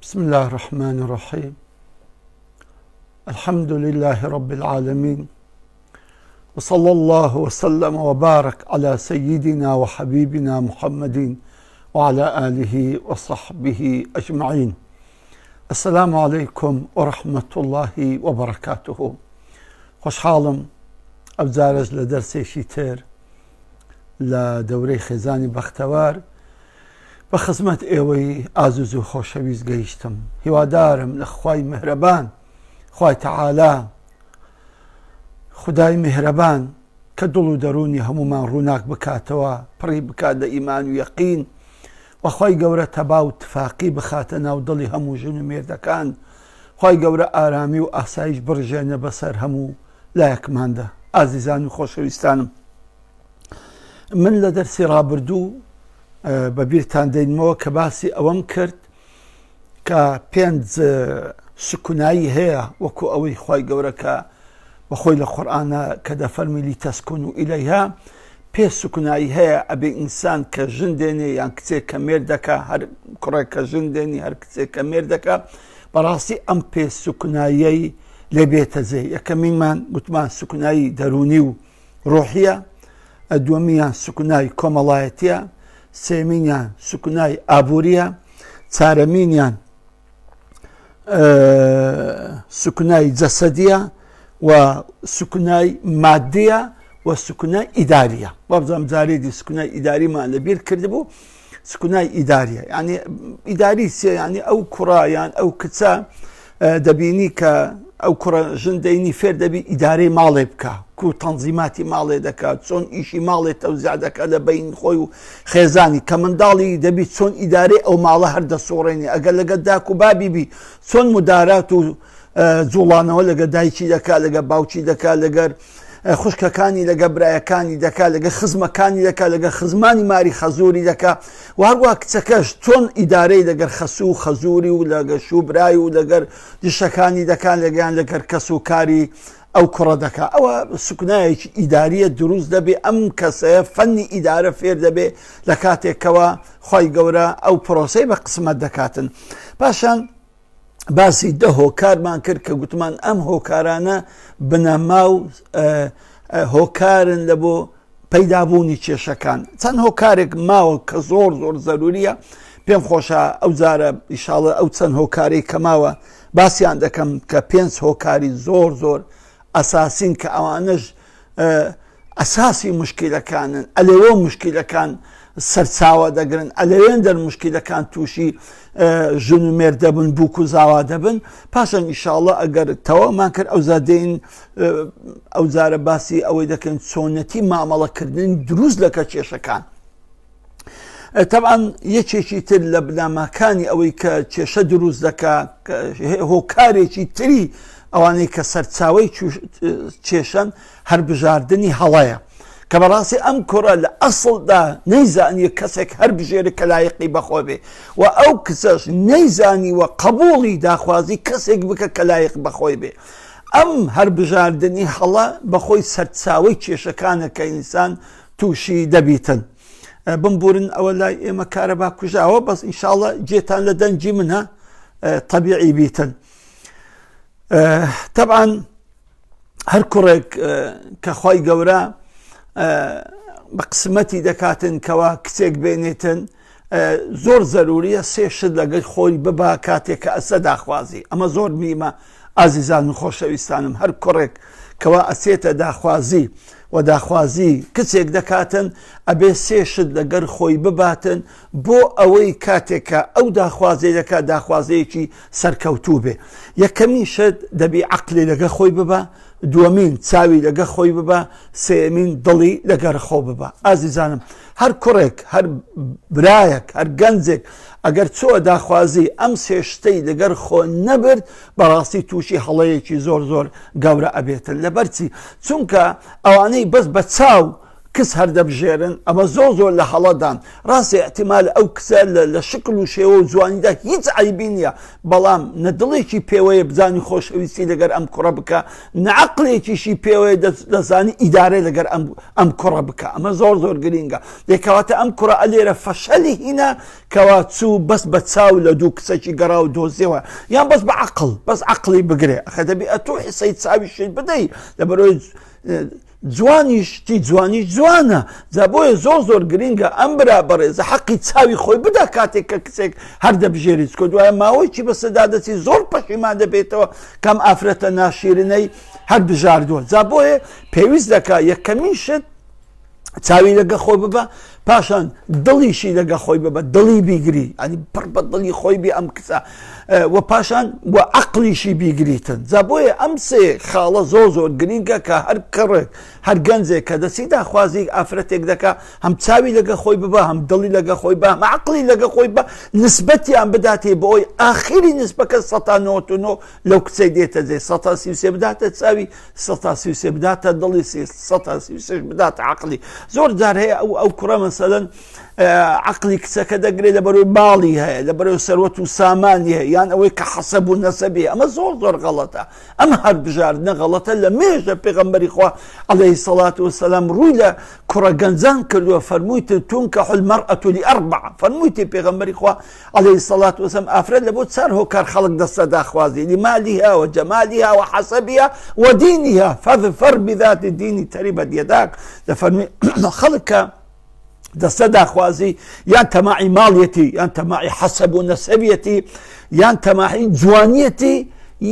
بسم الله الرحمن الرحيم الحمد لله رب العالمين وصلى الله وسلم وبارك على سيدنا وحبيبنا محمد وعلى آله وصحبه أجمعين السلام عليكم ورحمة الله وبركاته خۆشحاڵم ئەوجارەش لە دەرسێکی تر لە دەورەی خێزانی بەختەوەر بە خزمەت ئێوەی ئازیز و خۆشەویست گەیشتم هیوادارم لە خوای مهرەبان خوای تەعالا خدای میهرەبان کە دڵ و دەروونی هەمومان ڕووناک بکاتەوە پڕی بکات لە ئیمان و یەقین و خوای گەورە تەبا و تفاقی بخاتە ناو دڵی هەموو ژن و مێردەکان خوای گەورە ئارامی و ئاسایش بڕژێنە بەسەر هەموو لایەکماندا ئازیزان و خۆشەویستانم من لە دەرسی ڕابردوو بە بیرتان دەینمەوە کە باسی ئەوەم کرد کە پێنج سکونایی هەیە وەکو ئەوەی خی گەورە کە بەخۆی لە قورآانە کە دەفەرمی لی تەسکون و ئیلەیها پێ سکونایی هەیە ئەبێ ئینسان کە ژن دێنێ یان کچێک کە مێر دەکا هەر کوڕێک کە ژن دێنی هەر کچێک کە مێر دەکا بەڕاستی ئەم پێ سکوناییەی لێ بێتە جێ یەکەمینمان گوتمان سکونایی دەرونی و ڕۆحیە دووەمیان سکونای کۆمەڵایەتیە سێمینیان سکونای ئابووریە چارەمینیان سکنای جەسەدیە و سکنای مادیە و سکنای ئیداریە وابزانام جارێدی سکنای ئیداریمان لە بیر کردبوو سکنای ئیداریە یعنی ئیداری چیە یعنی ئەو کوڕە یان ئەو کچە دەبینی کە ئەو کوڕە ژن دەینی فێر دەبی ئیدارەی ماڵێ بکە کو تەنزیماتی ماڵێ دەکات چۆن ئیشی ماڵێ تەوزیع دەکات لە بین خۆی و خێزانی کە منداڵی دەبی چۆن ئیدارەی ئەو ماڵە هەر دەسوڕێنی ئەگەر لەگە داک و بابی بی چۆن مدارات و جوڵانەوە لەگە دایکی دەکات لەگە باوکی دەکات لەگەر خوشکەکانی لەگە برایەکانی دەکا لەگە خزمەکانی دەکا لەگە خزمانی ماری خەزوری دەکا و هەروە کچەکەش چۆن ئیدارەی لەگەر خەسوو و خەزوری و لەگە شوبرای و لەگەر دشەکانی دەکان لەگەیان لەگەر کەس و کاری ئەو کوڕە دەکا ئەوە سوکنایەکی ئیداریە دروست دەبێ ئەم کەسەیە فەنی ئیدارە فێر دەبێ لە کاتێکەوە خی گەورە ئەو پرۆسەی بە قسمەت دەکاتن پاشان باسی دە هۆکارمان کرد کە گوتمان ئەم هۆکارانە بنەما و هۆکارن لە بۆ پەیدابوونی کێشەکان چەند هۆکارێک ماوە کە زۆر زۆر زەروریە پێم خۆشە ئەو جارە ئیشاڵە ئەو چەند هۆکاری کەماوە باسییان دەکەم کە پێنج هۆکاری زۆر زۆر ئەساسین کە ئەوانش ئەساسی موشکیلەکانن ئەلەوێ موشکیلەکان سەرچاوە دەگرن ئەلەوێن دەر موشکیلەکان تووشی ژن و مێرد دەبن بووک و زاوا دەبن پاشان ئیشاڵە ئەگەر تەوامان کرد ئەو زادەین ئەو جارە باسی ئەوەی دەکەن چۆنەتی مامەڵەکردن دروست لەکە کێشەکان تەبعەن یەکێکی تر لە بنەماکانی ئەوەی کە کێشە دروست دەکا هۆکارێکی تری ئەوانەی کە سەرچاوی کێشەن هەربژاردننی هەڵەیە کە بەڕاستی ئەم کوڕە لە ئەسڵدا نەیزانیە کەسێک هەر بژێرە کە لایقی بەخۆ بێ و ئەو کچەش نەیزانیوە قبوڵی داخوازی کەسێک بکە کە لایق بەخۆی بێ ئەم هەربژاردننی هەڵە بەخۆی سەرچاوی کێشەکانە کە ئینسان تووشی دەبیتن. بمبورن ئەوە لای ئێمە کارەبا کوژاوە بەس ئینشاءڵە جێتان لە دەنگی منە طبیعی بیتن طبعا هەر کوڕێک کە خی گەورە بە قسمەتی دەکاتن کەوا کچێک بێنێتن زۆر زەروریە سێ شت لەگەل خۆی ببا کاتێک کە ئەسە داخوازی ئەمە زۆر میمە ئازیزان و خۆشەویستانم هەر کوڕێک کەوا ئەچێتە داخوازی و داخوازی کچێک دەکاتن ئەبێ سێ شت لەگەر خۆی بباتن بۆ ئەوەی کاتێکە ئەو داخوازی دەکات داخوازەیەکی سەرکەوتوو بێ یەکەمین شت دەبی عقلی لەگە خۆی ببە دووەمین چاوی لەگە خۆی ببە سێمین دڵی لەگەر خۆ ببە ئازیزانم هەر کوڕێک هەر برایەک هەر گەنجێک ئەگەر چووە داخوازی ئەم سێ شتەی لەگەر خۆ نەبرد بەڕاستی تووشی هەڵەیەکی زۆر زۆر گەورە ئەبێتن لەبەرچی چونکە ئەوانەی بەس بە چاو. کچ هەردەبژێرن ئەمە زۆر زۆر لە هەڵەدان ڕاستە ئیحتیمال ئەو کچە لە شکل و شێوە و جوانیدا هیچ عەیبی نییە بەڵام نە دڵێکی پێوەیە بزانی خۆشەویستی لەگەر ئەم کوڕە بکە نە عەقڵێکیشی پێوەیە دەزانی ئیدارە لەگەر ئەم ئەم کوڕە بکە ئەمە زۆر زۆر گرینگە لێکەواتە ئەم کوڕە ئەلێرە فەشەلی هینا کەوا چوو بەس بە چاو لە دوو کچەکی گەڕا و دۆزیەوە یان بەس بە عەقڵ بەس عەقڵی بگرێ ئەخە دەبی ئەتوو حیسەی چاویشت بدەی لەبەرەوەی جوانیش شتی جوانیش جوانە جا بۆیە زۆر زۆر گرینگە ئەم برا بەڕێزە حەقی چاوی خۆی بدا کاتێک کە کچێک هەر دەبژێری چکۆ دوایە ماوەیەکی بەسەدا دەچی زۆر پەشیمان دەبێتەوە کەم ئافرەتە ناشیرنەی هەر بژاردووە جا بۆیە پێویست دەکا یەکەمین شت چاوی لەگە خۆی ببە پاشان دڵیشی لەگە خۆی ببە دڵی بیگری ئەنی پڕ بە دڵی خۆی بی ئەم کچە و پاشان و عقلیشی بیگریتن جا بۆیە ئەم سێ خاڵە زۆر زۆر گرینگە کە هەر کڕێک هەر گەنجێک کە دەچی داخوازی ئافرەتێک دەکا هەم چاوی لەگە خۆی ببە هەم دڵی لەگە خۆی بە هەم عقلی لەگە خۆی بە نسبەتیان بداتێ بۆ ئەوی ئاخری نسبەکە 1999 لەو کچەی دێتە جێ 133 بداتە چاوی 133 بداتە دڵی 133 بداتە عقلی زۆر جار هەیە ئەو ئەو کوڕە مەسەلەن عقلی کچەکە دەگرێت لە بەرەوەی باڵی هەیە لە بەرەوەی سەروەت و سامانی هەیە یان ئەوەی کە حەسەب و نەسەبی ئەمە زۆر زۆر غەڵەتە ئەم هەربژاردنە غەڵەتە لە مێژە پێغەمبەری خوا عەلەیهی سەڵات وسەلام ڕووی لە کوڕە گەنجان کردووە فەرموویتن تونکەح المرأة لأربع فەرموویتی پێغەمبەری خوا عەلەیهی سەڵات وسەلام ئافرەت لە بۆ چار هۆکار خەڵک دەستە داخوازی لمالها وجمالها وحسبها ودينها فاظفر بذات الدين تربت يداك دەفەرمی خەڵک کە دەستە داخوازی یان تەماعی ماڵیەتی یان تەماعی حەسەب و نەسەبیەتی یان تەماعی جوانیەتی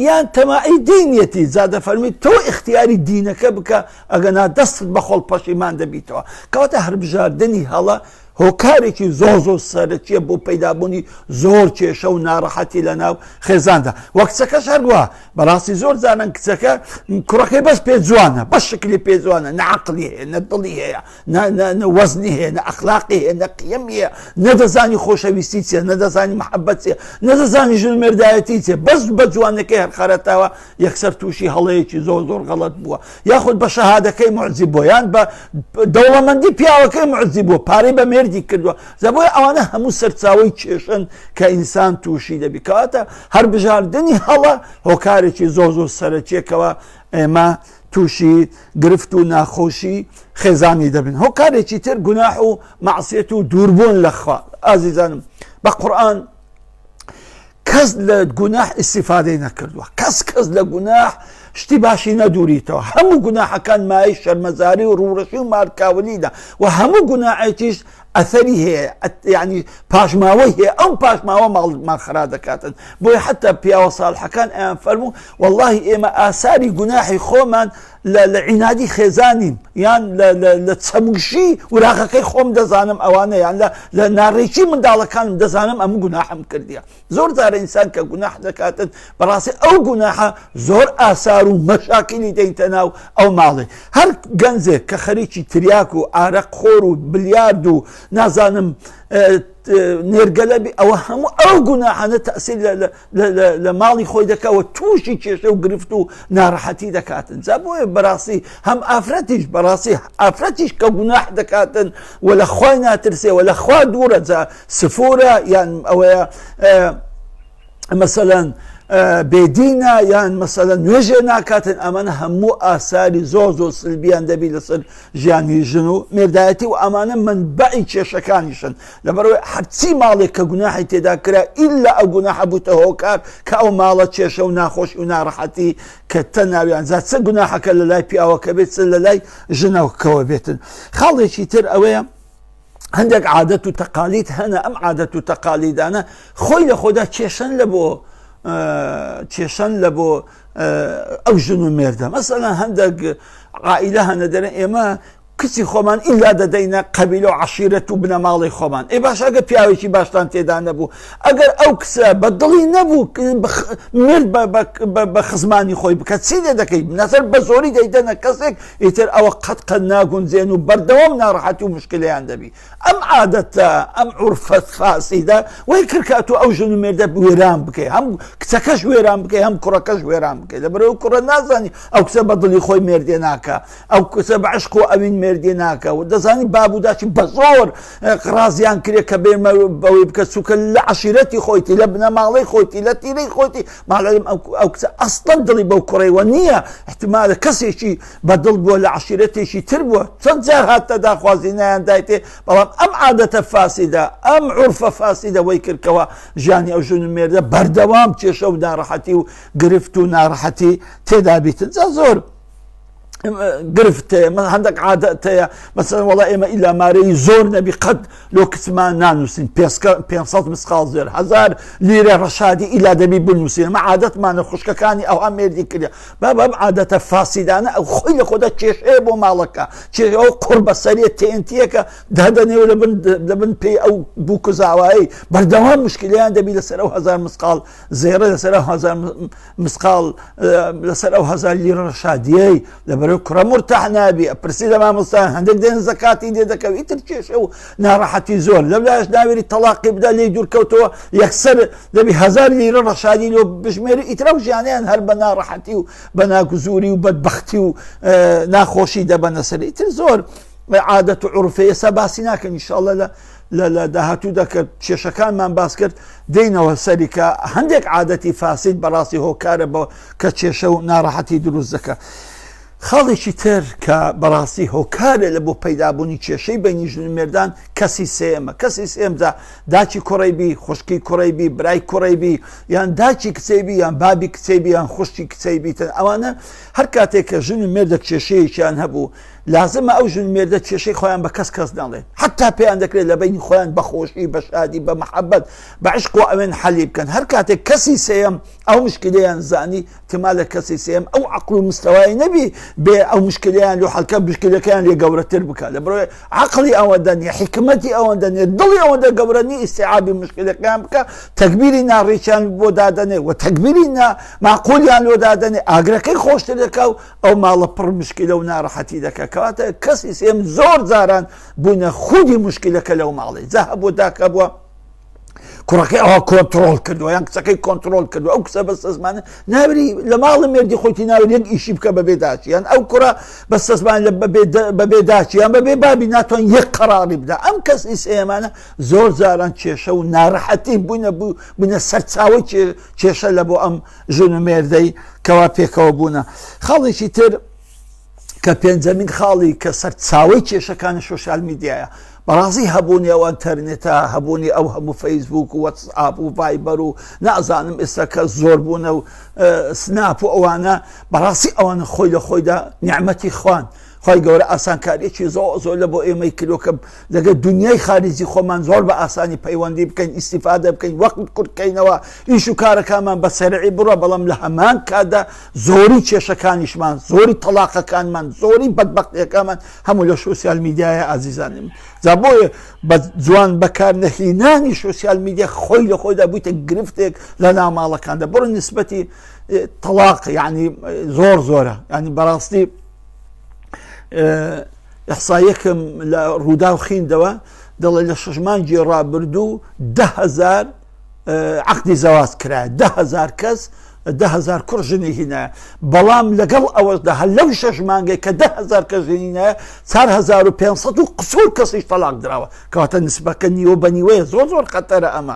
یان تەماعی دینیەتی جا دەفەرمی تۆ ئیختیاری دینەکە بکە ئەگەنا دەستت بە خۆڵ پەشیمان دەبیتەوە کەواتە هەربژاردنی هەڵە هۆکارێکی زۆر زۆر سەرەکیە بۆ پەیدابوونی زۆر کێشە و ناڕەحەتی لە ناو خێزاندا وە کچەکەش هەروە بەڕاستی زۆر زانن کچەکە کوڕەکەی بەس پێ جوانە بەس شکلی پێ جوانە نە عقلی هەیە نە دڵی هەیە نە وەزنی هەیە نە ئەخلاقی هەیە نە قیەمی هەیە نە دەزانی خۆشەویستی چیە نە دەزانی محەبەت چیە نە دەزانی ژن مێردایەتی چیە بەس بە جوانەکەی هەر خەرەتاوە یەکسەر تووشی هەڵەیەکی زۆر زۆر غەڵەت بووە یاخود بە شەهادەکەی معجیب بووە یان بە دەوڵەمەندی پیاوەکەی معجیب بووە پارەی بە مێردی کردووە جا بۆیە ئەوانە هەموو سەرچاوەی کێشەن کە ئینسان تووشی دەبی کەواتە هەربژاردنی هەڵە هۆکارێکی زۆر زۆر سەرەکیەکەوە ئێمە تووشی گرفت و ناخۆشی خێزانی دەبن هۆکارێکی تر گوناح و مەعسیەت و دووربوون لە خوا ئازیزانم بە قورئان کەس لە گوناح ئیسیفادەی نەکردووە کەس کەس لە گوناح شتی باشی نەدوریتەوە هەموو گوناحەکان مایەی شەرمەزاری و ڕووڕەشی و مارکاولیدا و هەموو گوناحێکیش ئەثەری هەیە یعنی پاشماوەی هەیە ئەو پاشماوە ماڵمان خرا دەکاتن بۆیە حتا پیاوە ساڵحەکان ئەیان فەرموو واللهی ئێمە ئاساری گوناحی خۆمان لە عینادی خێزانیم یان لە چەموشی وراغەکەی خۆم دەزانم ئەوانە یان لە ناڕێکی منداڵەکانم دەزانم ئەم گوناحم کردیە زۆر جارە ئینسان کە گوناح دەکاتن بەڕاستی ئەو گوناحە زۆر ئاسار و مەشاکیلی دەینتە ناو ئەو ماڵێ هەر گەنجێک کە خەریکی تریاک و ئارەق خۆر و بلیارد و نازانم نێرگەلە بی ئەوە هەموو ئەو گوناحانە تەسیر لە ماڵی خۆی دەکەوە تووشی کێشە و گرفت و ناڕەحەتی دەکاتن جا بۆیە بەڕاستی هەم ئافرەتیش بەڕاستی ئافرەتیش کە گوناح دەکاتن و لە خوای ناترسێ و لە خوا دوورە جا سفورە یان ئەوەیە مەسەلەن بێدینە یان مەسەلەن نوێژێ ناکاتن ئەمانە هەموو ئاساری زۆر زۆر سلبیان دەبی لەسەر ژیانی ژن و مێردایەتی و ئەمانە منبەعی کێشەکانیشن لەبەرەوەی هەرچی ماڵێک کە گوناحی تێدا کرا ئیلا ئەو گوناحە بووتە هۆکار کە ئەو ماڵە کێشە و ناخۆشی و ناڕەحەتی کە تەناویان جا چ گوناحەکە لە لای پیاوەکە بێت چ لە لای ژنەکەوە بێتن خاڵێکی تر ئەوەیە هەندێک عادەت و تەقالید هەنە ئەم عادەت و تەقالیدانە خۆی لە خۆدا کێشەن لە بۆ کێشەن لە بۆ ئەو ژن و مێردە مەسەلەن هەندێک عائیلە هەنە دەرێن ئێمە کچی خۆمان ئیلا دەدەینە قەبیلە و عەشیرەت و بنەماڵەی خۆمان ئێ باش ئەگەر پیاوێکی باشتان تێدا نەبوو ئەگەر ئەو کچە بە دڵی نەبوو مرد بە خزمانی خۆی بکە چی لێ دەکەی نەسەر بە زۆری دەیدەنە کەسێک ئیتر ئەوە قەت قەت ناگونجێن و بەردەوام ناڕەحەتی و مشکلیان دەبی ئەم عادەتە ئەم عورفە فاسیدە وای کرد کە ئەتوو ئەو ژن و مێردە وێران بکەی هەم کچەکەش وێران بکەی هەم کوڕەکەش وێران بکەی لەبەرەوە کوڕە نازانی ئەو کچە بە دڵی خۆی مێردێ ناکە ئەو کچە بە عشق و ئەوین مێردێ. مێردی ناکە و دەزانی باب و داچی بە زۆر ڕازیان کرێ کە بێ بەوەی بکە چووکە لە عشیرەتی خۆیتی لە بنەماڵەی خۆیتی لە تیرەی خۆیتی ماڵم ئەو کچە ئەسڵەن دڵی بەو کوڕەیوە نییە احتمالە کەسێکی بە دڵ بووە لە عشیرەتێکی تر بووە چەند جار هاتە داخوازی نایان دایتێ بەڵام ئەم عادەتە فاسیدە ئەم عورفە فاسیدە وەی کردکەوە ژیانی ئەو ژن و مێردە بەردەوام کێشە و ناڕەحەتی و گرفت و ناڕەحەتی تێدا بیتن جا زۆر گرفت هەیە من هەندێک عادەت هەیە مەسەن وڵا ئێمە ئیلا مارەی زۆر نەبی قەت لۆ کچمان نانووسین پێسکە 500 مسقال زێر هزار لیرە ڕەشادی ئیلا دەبی بنووسین ئەمە عادەتمانە خوشکەکانی ئەوها مێردی کردە با بەم عادەتە فاسیدانە ئەو خۆی لە خۆدا کێشەیە بۆ ماڵەکە کێشە ئەو قوڕ بەسەریە تێنتیەکە دادەنێ و لەبن لەبن پێی ئەو بووک و زاوایی بەردەوام مشکلیان دەبی لەسەر ئەو هزار مسقال زێڕە لەسەر ئەو هزار مسقال لەسەر ئەو هزار لیرە ڕەشادیەی لەبەرەو کوڕە مرتاح نابی پرسی لە مامۆستا هەندێک دێن زەکاتی لێ دەکەوی ئیتر کێشە و ناڕەحەتی زۆر لەو لایش ناوێری تەڵاقی بدا لێی دوورکەوتەوە یەکسەر دەبی هزار لیرە ڕەشادی لۆ بژمێری ئیتر ئەو ژیانیان هەر بە ناڕەحەتی و بە ناگوزوری و بەدبەختی و ناخۆشی دەبەنە سەر ئیتر زۆر عادەت و عورفە ئێستا باسی ناکەن ئینشاءاللە لە لە لە داهاتوودا کە کێشەکانمان باس کرد دێینەوە سەری کە هەندێک عادەتی فاسید بەڕاستی هۆکارە بە کە کێشە و ناڕەحەتی دروست دەکە. خاڵێکی تر کە بەڕاستی هۆکارە لە بۆ پەیدابوونی کێشەی بینی ژن و مێردان کەسی سێمە کەسی سێمجا داکی کوڕی بی خوشکی کوڕی بی برای کوڕی بی یان داکی کچەی بی یان بابی کچەی بی یان خوشکی کچەی بیتن ئەوانە هەر کاتێک کە ژن و مێردە کێشەیەکیان هەبوو لازمە ئەو ژن مێردە کێشەی خۆیان بە کەس کەس نەڵێن حتا پێیان دەکرێت لە بینی خۆیان بە خۆشی بە شادی بە محەبەت بە عشق و ئەوێن حەلی بکەن هەر کاتێک کەسی سێیەم ئەو مشکلەیان زانی احتمالە کەسی سێیەم ئەو عقل و مستەوای نەبی بێ ئەو مشکلەیان لۆ حەلکە مشکلەکەیان لێ گەورەتر بکە لە بڕۆی عقلی ئەوەندە نیە حکمەتی ئەوەندە نیە دڵی ئەوەندە گەورە نیە ئیستیعابی مشکلەکەیان بکە تەکبیری ناڕێکیان بۆ دادەنێ و تەکبیری نا معقولیان لۆ دادەنێ ئاگرەکەی خۆشتر دەکا و ئەو ماڵە پڕ مشکلە و ناڕەحەتی دەکا کەواتە کەسی سێم زۆر جاران بوونە خودی مشکلەکە لەو ماڵی جا هەبوو داکە بووە کوڕەکەی ئەوە کۆنتترۆل کردووە یان کچەکەی کۆنتترۆل کردو ئەو کچە بەستەزمانە ناوری لە ماڵە مێردی خۆیتی ناوری یەک ئیشی بکە بەبێ داچیان ئەو کوڕە بەستەزمان لە بەبێ داچیان بەبێ بابی ناتوان یەک قەراری بدا ئەم کەسی سێمانە زۆر جاران کێشە و ناڕەحەتی بوونە بوو بوونە سەرچاوی کێشە لە بۆ ئەم ژن و مێردەی کەوا پێکەوە بوونە. خاڵێکی تر کە پێنجەمین خاڵی کە سەرچاوەی کێشەکانی شۆسیال میدیایە بەڕازی هەبوونی ئەو ئەتەرنێتە هەبوونی ئەو هەموو فەیسبوک و وەتسئاپ و ڤایبەر و نازانم ئێستا کە زۆر بوونە و سناپ و ئەوانە بەڕاستی ئەوانە خۆی لە خۆیدا نیعمەتی خوان خوای گەورە ئاسانکاریەکی زۆر زۆر لە بۆ ئێمەی کردوە کە لەگەر دنیای خارجی خۆمان زۆر بە ئاسانی پەیوەندی بکەین ئیسیفادە بکەین وەخت کورتکەینەوە ئیش و کارەکانمان بە سەرعی بڕە بەڵام لە هەمان کاتدا زۆری کێشەکانیشمان زۆری تەلاقەکانمان زۆری بەدبەختیەکانمان هەموو لە شۆسیال میدیایە ئازیزانی من جا بۆیە بە جوان بەکار نەهینانی شۆسیال میدیا خۆی لە خۆیدا بوویتە گرفتێک لە ناو ماڵەکاندا بڕۆ نسبەتی تەلاق یعنی زۆر زۆرە ینی بەڕاستی ئیحسایەکم لە ڕووداو خیندەوە دەڵێ لە شش مانگی ڕابردوو دههزار عقدی زەواج کرا دههزار کەس دههزار کوڕ ژنی هینایە بەڵام لەگەڵ ئەوەشدا هەر لەو شش مانگەی کە دههزار کەس ژنی هینایە 4500 و قسوور کەسیش تەلاق دراوە کەواتە نسبەکە نیوە بە نیوەیە زۆر زۆر خەتەرە ئەمە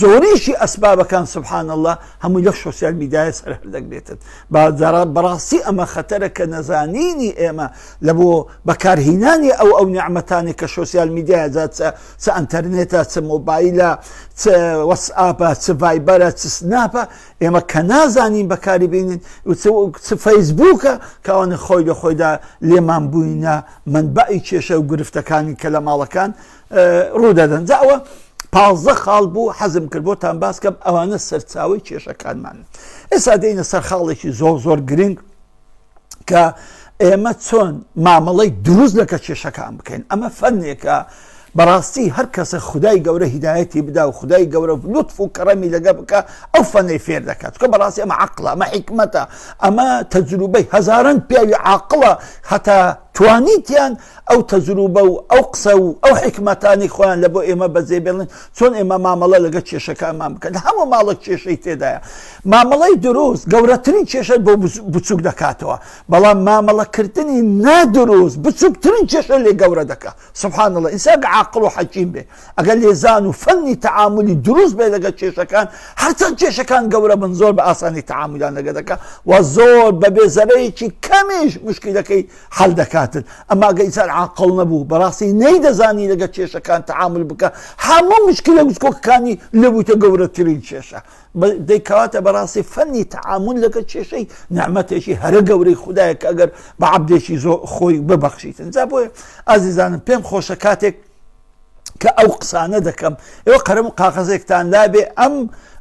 زۆریشی ئەسبابەکان سبحان الله هەمووی لەو شۆسیال میدایە سەر هەردەگرێتن بەڕاستی ئەمە خەتەرە کە نەزانینی ئێمە لە بۆ بەکارهینانی ئەو ئەو نیعمەتانی کە شۆسیال میدیایە جا چ چ ئەنتەرنێتە چ مۆبایلە چ وەتسئاپە چ ڤایبەرە چ سناپە ئێمە کە نازانین بەکاری بینین و چ فەیسبووکە کە ئەوانە خۆی لە خۆیدا لێمان بووینە مەنبەعی کێشە و گرفتەکانی کە لە ماڵەکان ڕوودەدەن جا ئەوە 15 خاڵ بوو حەزم کرد بۆتان باس کەم ئەوانە سەرچاوەی کێشەکانمان ئێستا دێینە سەر خاڵێکی زۆر زۆر گرنگ کە ئێمە چۆن مامەڵەی دروست لەکە کێشەکان بکەین ئەمە فەنێکە بەڕاستی هەر کەسە خدای گەورە هیدایەتی بدا و خدای گەورە لوتف و کەڕەمی لەگە بکە ئەو فەنەی فێر دەکات کە بەڕاستی ئەمە عقلە ئەمە حکمەتە ئەمە تەجروبەی هەزاران پیاوی عاقڵە هەتا. توانیتیان ئەو تەجروبە و ئەو قسە و ئەو حیکمەتانەی خۆیان لە بۆ ئێمە بەجێ بێڵن چۆن ئێمە مامەڵە لەگە کێشەکانمان بکەن. هەموو ماڵێک کێشەی تێدایە. مامەڵەی دروست گەورەترین کێشەت بۆ بچوک دەکاتەوە، بەڵام مامەڵەکردنی نادروست بچوکترین کێشە لێ گەورە دەکا. سبحان اللە ئینسان گە عاقڵ و حەکیم بێ، ئەگەر لێزان و فەنی تەعامولی دروست بێ لەگە کێشەکان، هەرچەند کێشەکان گەورە بن زۆر بە ئاسانی تەعامولیان لەگە دەکا و زۆر بەبێ زەرەیەکی کەمیش مشکیلەکەی حەل دەکاتن. ئەما گە ئینسان عاقڵ نەبوو، بەڕاستی نەیدەزانی لەگە کێشەکان تەعامول بکا، هەموو مشکیلە گچکۆکەکانی لێ بوویتە گەورەترین کێشە. دەی کەواتە بەڕاستی فەنی تەعامول لەگە کێشەی نعمەتێکی هەرە گەورەی خودایە کە ئەگەر بە عەبدێکی زۆر خۆی ببەخشیتن. جا بۆیە ئازیزانم پێم خۆشە کاتێک کە ئەو قسانە دەکەم ئێوە قەرەم و قاقەزێکتان لابێ ئەم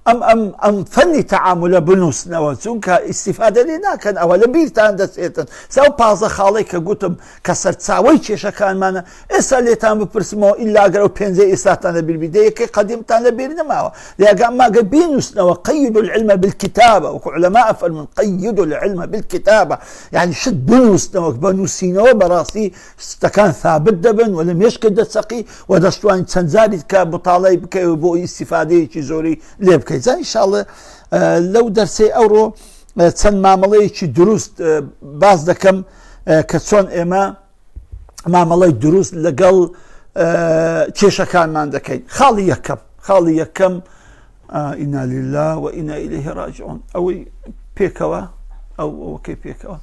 ئەم ئەم ئەم فەنی تەعامولە بنووسنەوە، چونکە ئیسیفادە لێ ناکەن، ئەوە لە بیرتان دەچێتن. سا ئەو 15 خاڵەی کە گوتم کە سەرچاوەی کێشەکانمانە، ئێستا لێتان بپرسمەوە ئیلا ئەگەر ئەو پێنجەی ئێستاتان لە بیر بی، دە یەکەی قەدیمتان لە بیر نەماوە. دە ئەگە ئەمما ئەگەر بینووسنەوە، قیدوا العلم بالکتابە، وەکو علەما ئەفەرموون قیدوا العلم بالکتابە، یعنی شت بنووسنەوە، بە نووسینەوە بەڕاستی شتەکان ثابت دەبن و لە مێشکت دەچەقی و دەشتوانی چەند جاری کە مطالعەی بکەی و بۆ ئیسیفادەیەکی زۆری لێ بکەیت. جا ئینشاءاللە لەو دەرسەی ئەوڕۆ چەند مامەڵەیەکی دروست باس دەکەم کە چۆن ئێمە مامەڵەی دروست لەگەڵ کێشەکانمان دەکەین. خاڵی یەکەم، خاڵی یەکەم إنا لله وإنا إليه راجعون، ئەوەی پێکەوە ئەو ئەوەکەی پێکەوە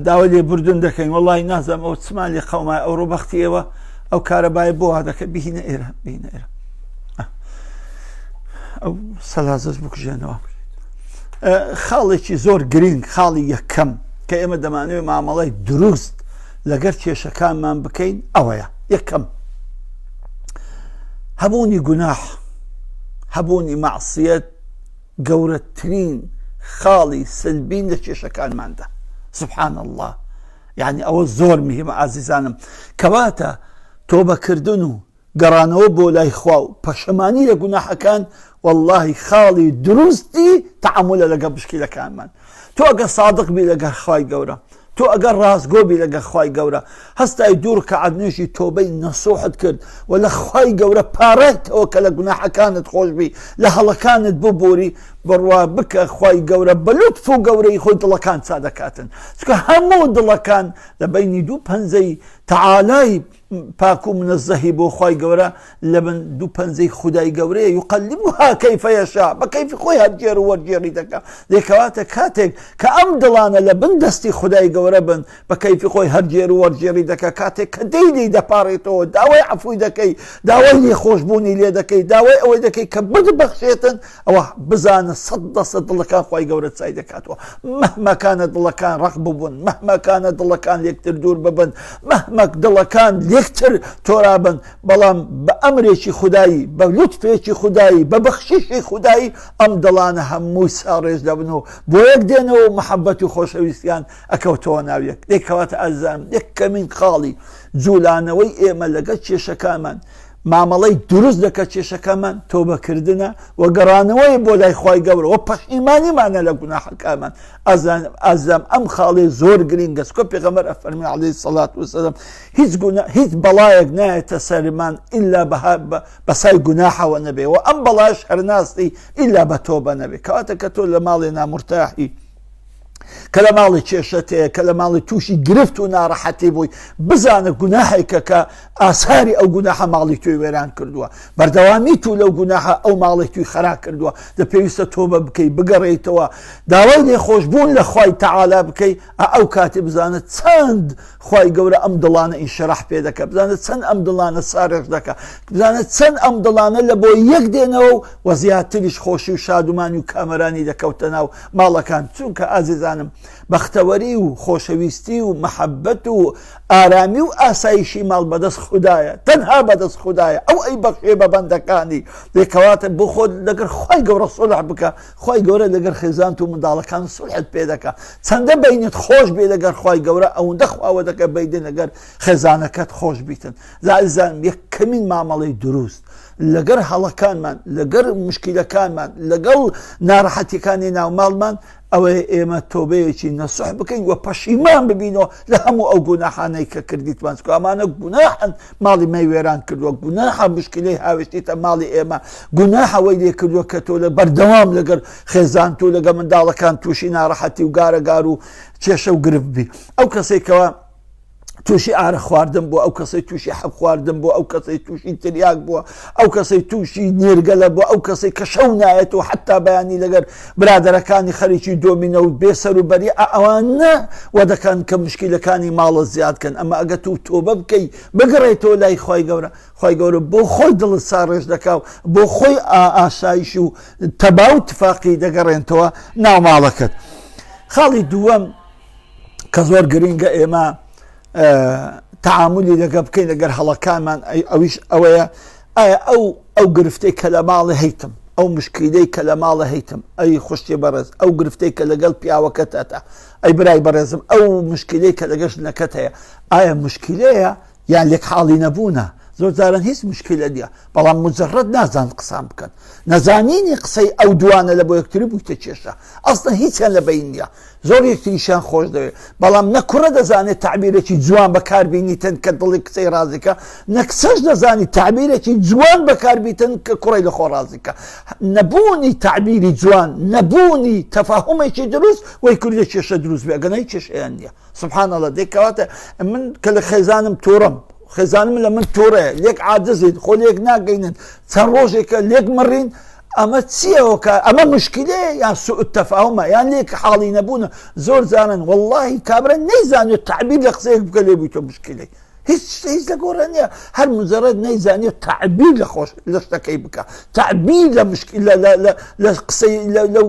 داوای لێبوردن دەکەین. وەڵی نازانم ئەو چمان لێ قەومای ئەوڕۆ بەختی ئێوە ئەو کارەبای بۆ دەکە. بهینە ئێرە، بهینە ئێرە، ئەو سەلازەش بکوژێنەوە. خاڵێکی زۆر گرنگ، خاڵی یەکەم کە ئێمە دەمانەوێت مامەڵەی دروست لەگەر کێشەکانمان بکەین ئەوەیە. یەکەم، هەبوونی گوناح، هەبوونی مەعسیەت گەورەترین خاڵی سلبین لە کێشەکانماندا. سبحان اللە، یعنی ئەوە زۆر مهمە ئازیزانم. کەواتە تۆبەکردن و گەڕانەوە بۆ لای خوا و پەشەمانی لە گوناحەکان واللهی خاڵی دروستی تەعامولە لەگەڵ مشکیلەکانمان. تۆ ئەگەر سادق بی لەگەر خوای گەورە، تۆ ئەگەر ڕاستگۆ بی لەگەر خوای گەورە، هەستای دوو ڕکەعەت نوێژی تۆبەی نەسوحت کرد و لە خوای گەورە پاڕایتەوە کە لە گوناحەکانت خۆش بی، لە هەڵەکانت ببوری، بڕوا بکە خوای گەورە بە لوتف و گەورەی خۆی دڵەکان چا دەکاتن. چونکە هەموو دڵەکان لە بەینی دوو پەنجەی تەعالای پاک و منەزەهی بۆ خوای گەورە لەبن دوو پەنجەی خودای گەورەیە، یقلبها کیف یشاء، بە کەیفی خۆی هەرگێر و وەرگێڕی دەکا. دەی کەواتە کاتێک کە ئەم دڵانە لە بن دەستی خودای گەورە بن بە کەیفی خۆی هەرگێر و وەرگێڕی دەکا. کاتێک کە دەی لێی دەپاڕێتەوە، داوای عەفوی دەکەی، داوای لێخۆشبوونی لێ دەکەی، داوای ئەوەی دەکەی کە بتبەخشێتن، ئەوە بزانە سەد دەسە دڵەکان خوای گەورە چای دەکاتەوە. مەهما کانە دڵەکان ڕق ببوون، مەهما کانە دڵەکان لێکتر دوور ببن، مەهما دڵەکان لێکتر تۆرابن، بەڵام بە ئەمرێکی خودایی، بە لوتفێکی خودایی، بە بەخشیشی خودایی ئەم دڵانە هەمووی ساڕێژ دەبن و بۆ یەک دێنەوە و محەبەت و خۆشەویستیان ئەکەوتەوە ناو یەک. دەی کەواتە ئازیزانم یەکەمین خاڵی جوولانەوەی ئێمە لەگەڵ کێشەکانمان، مامەڵەی دروست لەکە کێشەکەمان تۆبەکردنە و گەڕانەوەی بۆ لای خوای گەورە و پەشیمانیمانە لە گوناحەکانمان. ئازام ئەم خاڵێ زۆر گرنگە، چونکە پێغەمبەر ئەفەرموێ عەلەیهی سەڵات وسەلام هیچ گونا هیچ بەڵایەک نایەتە سەرمان ئیلا بەسای گوناحەوە نەبێ و ئەم بەڵاش هەرناستی ئیلا بە تۆبە نەبێ. کەواتە کە تۆ لە ماڵێ نامورتاحی، کە لە ماڵی کێشەت هەیە، کە لە ماڵی تووشی گرفت و ناڕەحەتی بووی، بزانە گوناحێکە کە ئاساری ئەو گوناحە ماڵی توی وێران کردووە، بەردەوامی تو لەو گوناحە ئەو ماڵی توی خەرا کردووە. دە پێویستە تۆبە بکەی، بگەڕێیتەوە، داوای لێخۆشبوون لە خوای تەعالا بکەی. ئەو کاتی بزانە چەند خوای گەورە ئەم دڵانە ئینشراح پێ دەکە، بزانە چەند ئەم دڵانە سارێژ دەکە، بزانە چەند ئەم دڵانە لە بۆ یەک دێنەوە و زیاتریش خۆشی و شادومانی و کامەرانی دەکەوتە ناو ماڵەکان. چونکە ئازیزانم بەختەوەری و خۆشەویستی و مەحەبەت و ئارامی و ئاسایشی ماڵ بەدەست خودایە، تەنها بەدەست خودایە، ئەو ئەی بەخشێ بە بەندەکانی. دەی کەواتە بۆ خۆت لەگەر خوای گەورە سوڵح بکە، خوای گەورە لەگەر خێزانت و منداڵەکان سوڵحت پێ دەکا. چەندە بەینت خۆش بێ لەگەر خوای گەورە ئەوەندە خواوە دەکە بەینت لەگەر خێزانەکەت خۆش بیتن. ئازیزانم یەکەمین مامەڵەی دروست لەگەر هەڵەکانمان، لەگەر مشکیلەکانمان، لەگەڵ ناڕەحەتیەکانی ناو ماڵمان، ئەوەیە ئێمە تۆبەیەکی نەسوح بکەین و پەشیمان ببینەوە لە هەموو ئەو گوناحانەی کە کردیتمان، چونکە ئەمانە گوناحن، ماڵی مەی وێران کردووە، گوناحە مشکلەی هاوێشتیتە ماڵی ئێمە، گوناحە وەی لێ کردووە کە تۆ لە بەردەوام لەگەر خێزانت و لەگەڵ منداڵەکان تووشی ناڕەحەتی و گارەگار و کێشە و گرفت بی. ئەو کەسەی کەوا تووشی ئارە خواردن بووە، ئەو کەسەی تووشی حەب خواردن بووە، ئەو کەسەی تووشی تریاک بووە، ئەو کەسەی تووشی نێرگەلە بووە، ئەو کەسەی کە شەو نایەت و حتا بەیانی لەگەر برادەرەکانی خەریکی دۆمینە و بێسەر و بەری، ئەوانە وە دەکەن کە مشکیلەکانی ماڵە زیاد کەن. ئەمە ئەگە تو تۆبە بکەی بگەڕێیتەوە لای خوای گەورە، خوای گەورە بۆ خۆی دڵت ساڕێژ دەکا و بۆ خۆی ئاسایش و تەبا و تفاقی دەگەڕێنتەوە ناو ماڵەکەت. خاڵی دووەم کە زۆر گرنگە ئێمە تەعاملی لەگە بکەین لەگەر هەڵەکانمان، ئەویش ئەوەیە ئایا ئەو گرفتەی کە لە ماڵێ هەیتم، ئەو مشکیلەی کە لە ماڵە هەیتم، ئەی خوشتی بەڕێز، ئەو گرفتەی کە لەگەڵ پیاوەکەت هەتە، ئەی برای بەڕێزم، ئەو مشکیلەی کە لەگەڵ ژنەکەت هەیە، ئایا مشکیلەیە یان لێک حاڵی نەبوونە؟ زۆر جاران هیچ مشکلە نییە، بەڵام مجرد نازان قسان بکەن. نەزانینی قسەی ئەو دوانە لە بۆ یەکتری بوویتە کێشە. ئەسڵەن هیچیان لە بەین نییە، زۆر یەکتریشیان خۆش دەوێت، بەڵام نە کوڕە دەزانێت تەعبیرێکی جوان بەکار بینیتن کە دڵی کچەی ڕازیکە، نە کچەش دەزانی تەعبیرێکی جوان بەکار بیتن کە کوڕی لە خۆ ڕازیکە. نەبوونی تەعبیری جوان، نەبوونی تەفاهومێکی دروست وەی کردە کێشە دروست بێ، ئەگەر کێشەیان نییە. سبحان اللە. دەی کەواتە من کە لە خێزانم تووڕەم، خێزانم لە من تووڕەیە، لێک عاجزین، خۆ لێک ناگەینن، چەند ڕۆژێکە لێک مڕین، ئەمە چییە هۆکار؟ ئەمە مشکلەیە یان سوء تەفاهمە یان لێک حاڵی نەبوونە؟ زۆر جاران وەڵڵاهی کابرا نەیزانیوە تەعبیر لە قسەیەک بکە لێ بوویتە مشکلەی. هیچ هیچ لە گۆڕە نییە، هەر مجرد نەیزانیوە تەعبیر لە خۆش لە شتەکەی بکە، تەعبیر لە مشکل لە لە لە لە قسەی لە لەو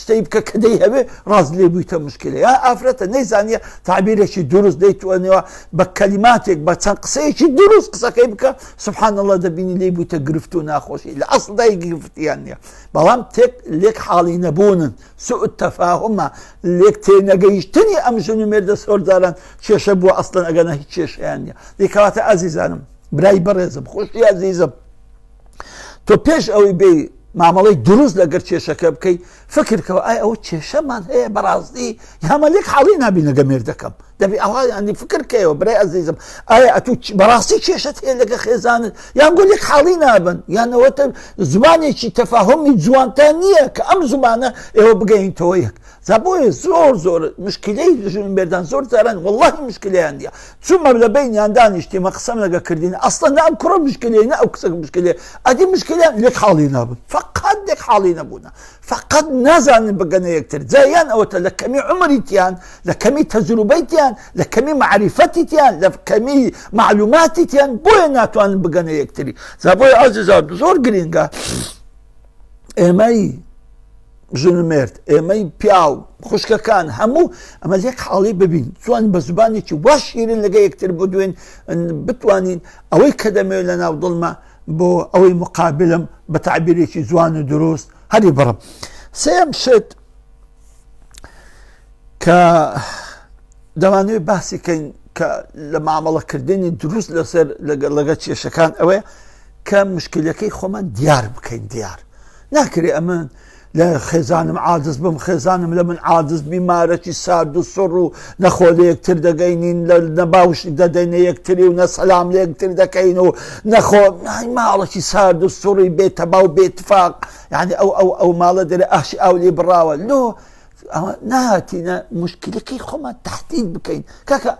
شتەی بکە کە دەیهەوێ، ڕاست لێ بوویتە مشکلە. یا ئافرەتە نەیزانیە تەعبیرێکی دروست دەیتوانیوە بە کەلیماتێک بە چەند قسەیەکی دروست قسەکەی بکە، سبحان اللە دەبینی لێی بوویتە گرفت و ناخۆشی. لە ئەسڵدا هیچ گرفتیان نییە، بەڵام تێک لێک حاڵی نەبوونن، سوء تەفاهمە، لێک تێنەگەیشتنی ئەم ژن و مێردە زۆر جاران کێشە بووە، ئەسڵەن ئەگەرنا هیچ کێشەیان نییە. دەی کەواتە ئازیزانم، برای بەڕێزم، خوشکی ئازیزم، تۆ پێش ئەوەی بێی مامەڵەی دروست لەگەر کێشەکە بکەی فکر کەوە ئای ئەوە کێشەمان هەیە بەڕاستی یامە لێک حاڵی نابین لەگە مێردەکەم، دەبی ئەوها ینی فکر کەیەوە برای ئەزیزم، ئایا ئەتوو بەڕاستی کێشەت هەیە لەگە خێزانت یان گۆ لێک حاڵی نابن، یانەوەتە زمانێکی تەفاهمی جوانتان نییە کە ئەم زمانە ئێوە بگەینتەوە یەک. جا بۆیە زۆر زۆر مشکلەی ژن و مێردان زۆر جاران وەڵڵاهی مشکلەیان نییە، چوومە لە بەینیان دانیشتیمە قسەم لەگە کردین، ئەسڵەن نە ئەم کوڕە مشکلەیە نە ئەو کچە مشکلەیە، ئەدی مشکلیان لێک حاڵی نابن، فەقەت لێک حاڵی نەبوونە، فەقەت نازانن بگەنە یەکتر. جا یان ئەوەتە لە کەمی عومری تیان، لە کەمی تەجروبەی تیان، لە کەمی مەعریفەتی تیان، لە کەمی مەعلوماتی تیان، بۆیە ناتوانن بگەنە یەکتری. جا بۆیە ئازیزان زۆر گرینگە ئێمەی ژن و مێرد، ئێمەی پیاو، خوشکەکان، هەموو ئەمە لێک حاڵی ببین، چۆن بە زبانێکی وا شیرین لەگە یەکتر بدوێن، بتوانین ئەوەی کە دەمەوێت لە ناو دڵمە بۆ ئەوەی مقابلم بە تعبیرێکی جوان و دروست هەری بڕم. سێم شت کە دەمانەوێت باسی کەین کە لە مامەڵەکردنی دروست لەسەر لەگە کێشەکان ئەوەیە کە مشکلەکەی خۆمان دیار بکەین. دیار ناکرێ ئەمن لە خێزانم عاجز بم، خێزانم لە من عاجز بی، مارەکی سارد و سڕ و نەخۆ لە یەکتر دەگەینین، لە نەباوش دەدەینە یەکتری و نە سەلام لە یەکتر دەکەین و نەخۆ ماڵێکی سارد و سڕی بێ تەبا و بێ تفاق، یعنی ئەو ئەو ئەو ماڵە دەرێ ئاشی ئاو لێ بڕاوە. لۆ ئەوە نهاتینە مشکلەکەی خۆمان تهدید بکەین؟ کاکە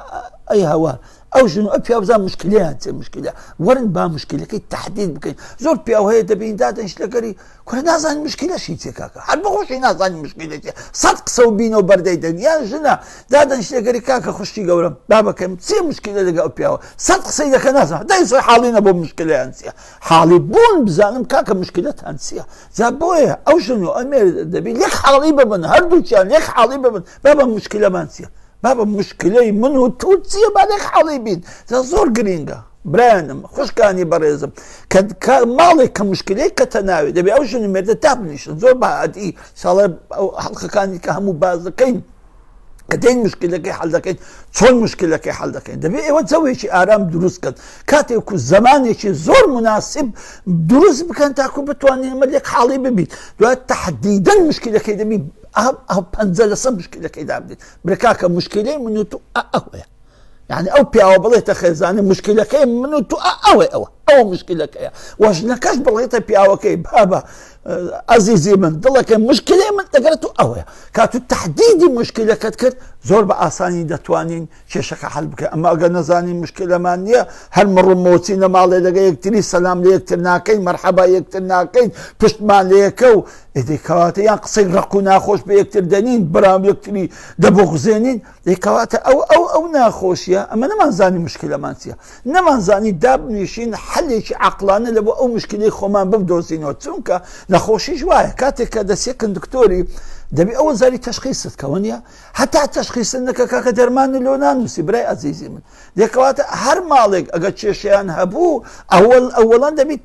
ئەی هەوار، ئەو ژن و ئەو پیاو بزان مشکلیان چێ مشکلە، وەرن با مشکلەکەی تهدید بکەین. زۆر پیاو هەیە دەبین دادەنیش لەگەری کورە نازانی مشکلەشی چێ کاکە، هەر بەخۆشی نازانی مشکلە چێ، سەد قسە و بینە و بەردەی دەن. یان ژنە دادەنیش لەگەری کاکە خوشکی گەورەم بابەکەم چێ مشکلە لەگە ئەو پیاوە، سەد قسەی دەکە نازان دای سەر حاڵی نەبوو مشکلیان چییە، حاڵی بوون بزانم کاکە مشکلەتان چییە. جا بۆیە ئەو ژن و ئەو مێردە دەبی لێک حاڵی ببن، هەردووکیان لێک حاڵی ببن، بابە مشکلەمان چییە، بابە مشکلەی من و تۆ چییە، با لێک حاڵی بین. جا زۆر گرینگە برایانم خوشکانی بەڕێزم کە ماڵێک کە مشکلەی کەتە ناوێ دەبێ ئەو ژن و مێردە دابنیشن زۆر بە عادی ساڵە ئەو حەڵقەکانی کە هەموو باز دەکەین. کە دێین مشکلەکەی حل دەکەین چۆن مشکلەکەی حل دەکەین؟ دەبێت ئێوە جەوێکی ئارام دروست کەن، کاتێک و زمانێکی زۆر مناسب دروست بکەن تاکو بتوانین ئەمە لێک حاڵی ببیت. دوای تحدیدەن مشکلەکەی دەبی ئەو پەنجە لەسەر مشکلەکەی دابدەیت، برێ کاکە مشکلەی من و تو ئەوەیە. یعنی ئەو پیاوە بڵێتە خێزانە مشکلەکەی من و تو ئەوەی ئەوە ئەوە مشکلەکەیە، وەژنەکەش بڵێتە پیاوەکەی بابە ئەزیزی من دڵەکە مشکلەی من دەگەر تو ئەوەیە. کاتو تهدیدی مشکلەکەت کرد زۆر بە ئاسانی دەتوانین کێشەکە حل بکە. ئەمە ئەگەر نەزانین مشکلەمان نییە، هەر مڕ و مۆچی نەماڵێ لەگە یەکتری سەلام لە یەکتر ناکەین، مەرحەبا یەکتر ناکەین، پشتمان لە یەکە و ئێدی کەواتە یان قسەی ڕق و ناخۆش بە یەکتر دەنین، برام یەکتری دەبغزێنین. کەواتە ئەو ئەو ئەو ناخۆشیە ئەمە نەمانزانی مشکلەمان چییە، نەمانزانی دابنیشین حلێکی عقلانە لە بۆ ئەو مشکلەی خۆمان ببدۆزینەوە. چونکە نەخۆشیش وایە کاتێک کە دەسێکن دکتۆری دەبی ئەوە زاری تەشخیصت کەەوە نیە، هەتا تەشخیصت نەکە کاکە دەرمانی لۆ نانووسی برای ئەزیزی من. دێکەواتە هەر ماڵێک ئەگەر کێشیان هەبوو ئەوەل ئەوەڵەن دەبیت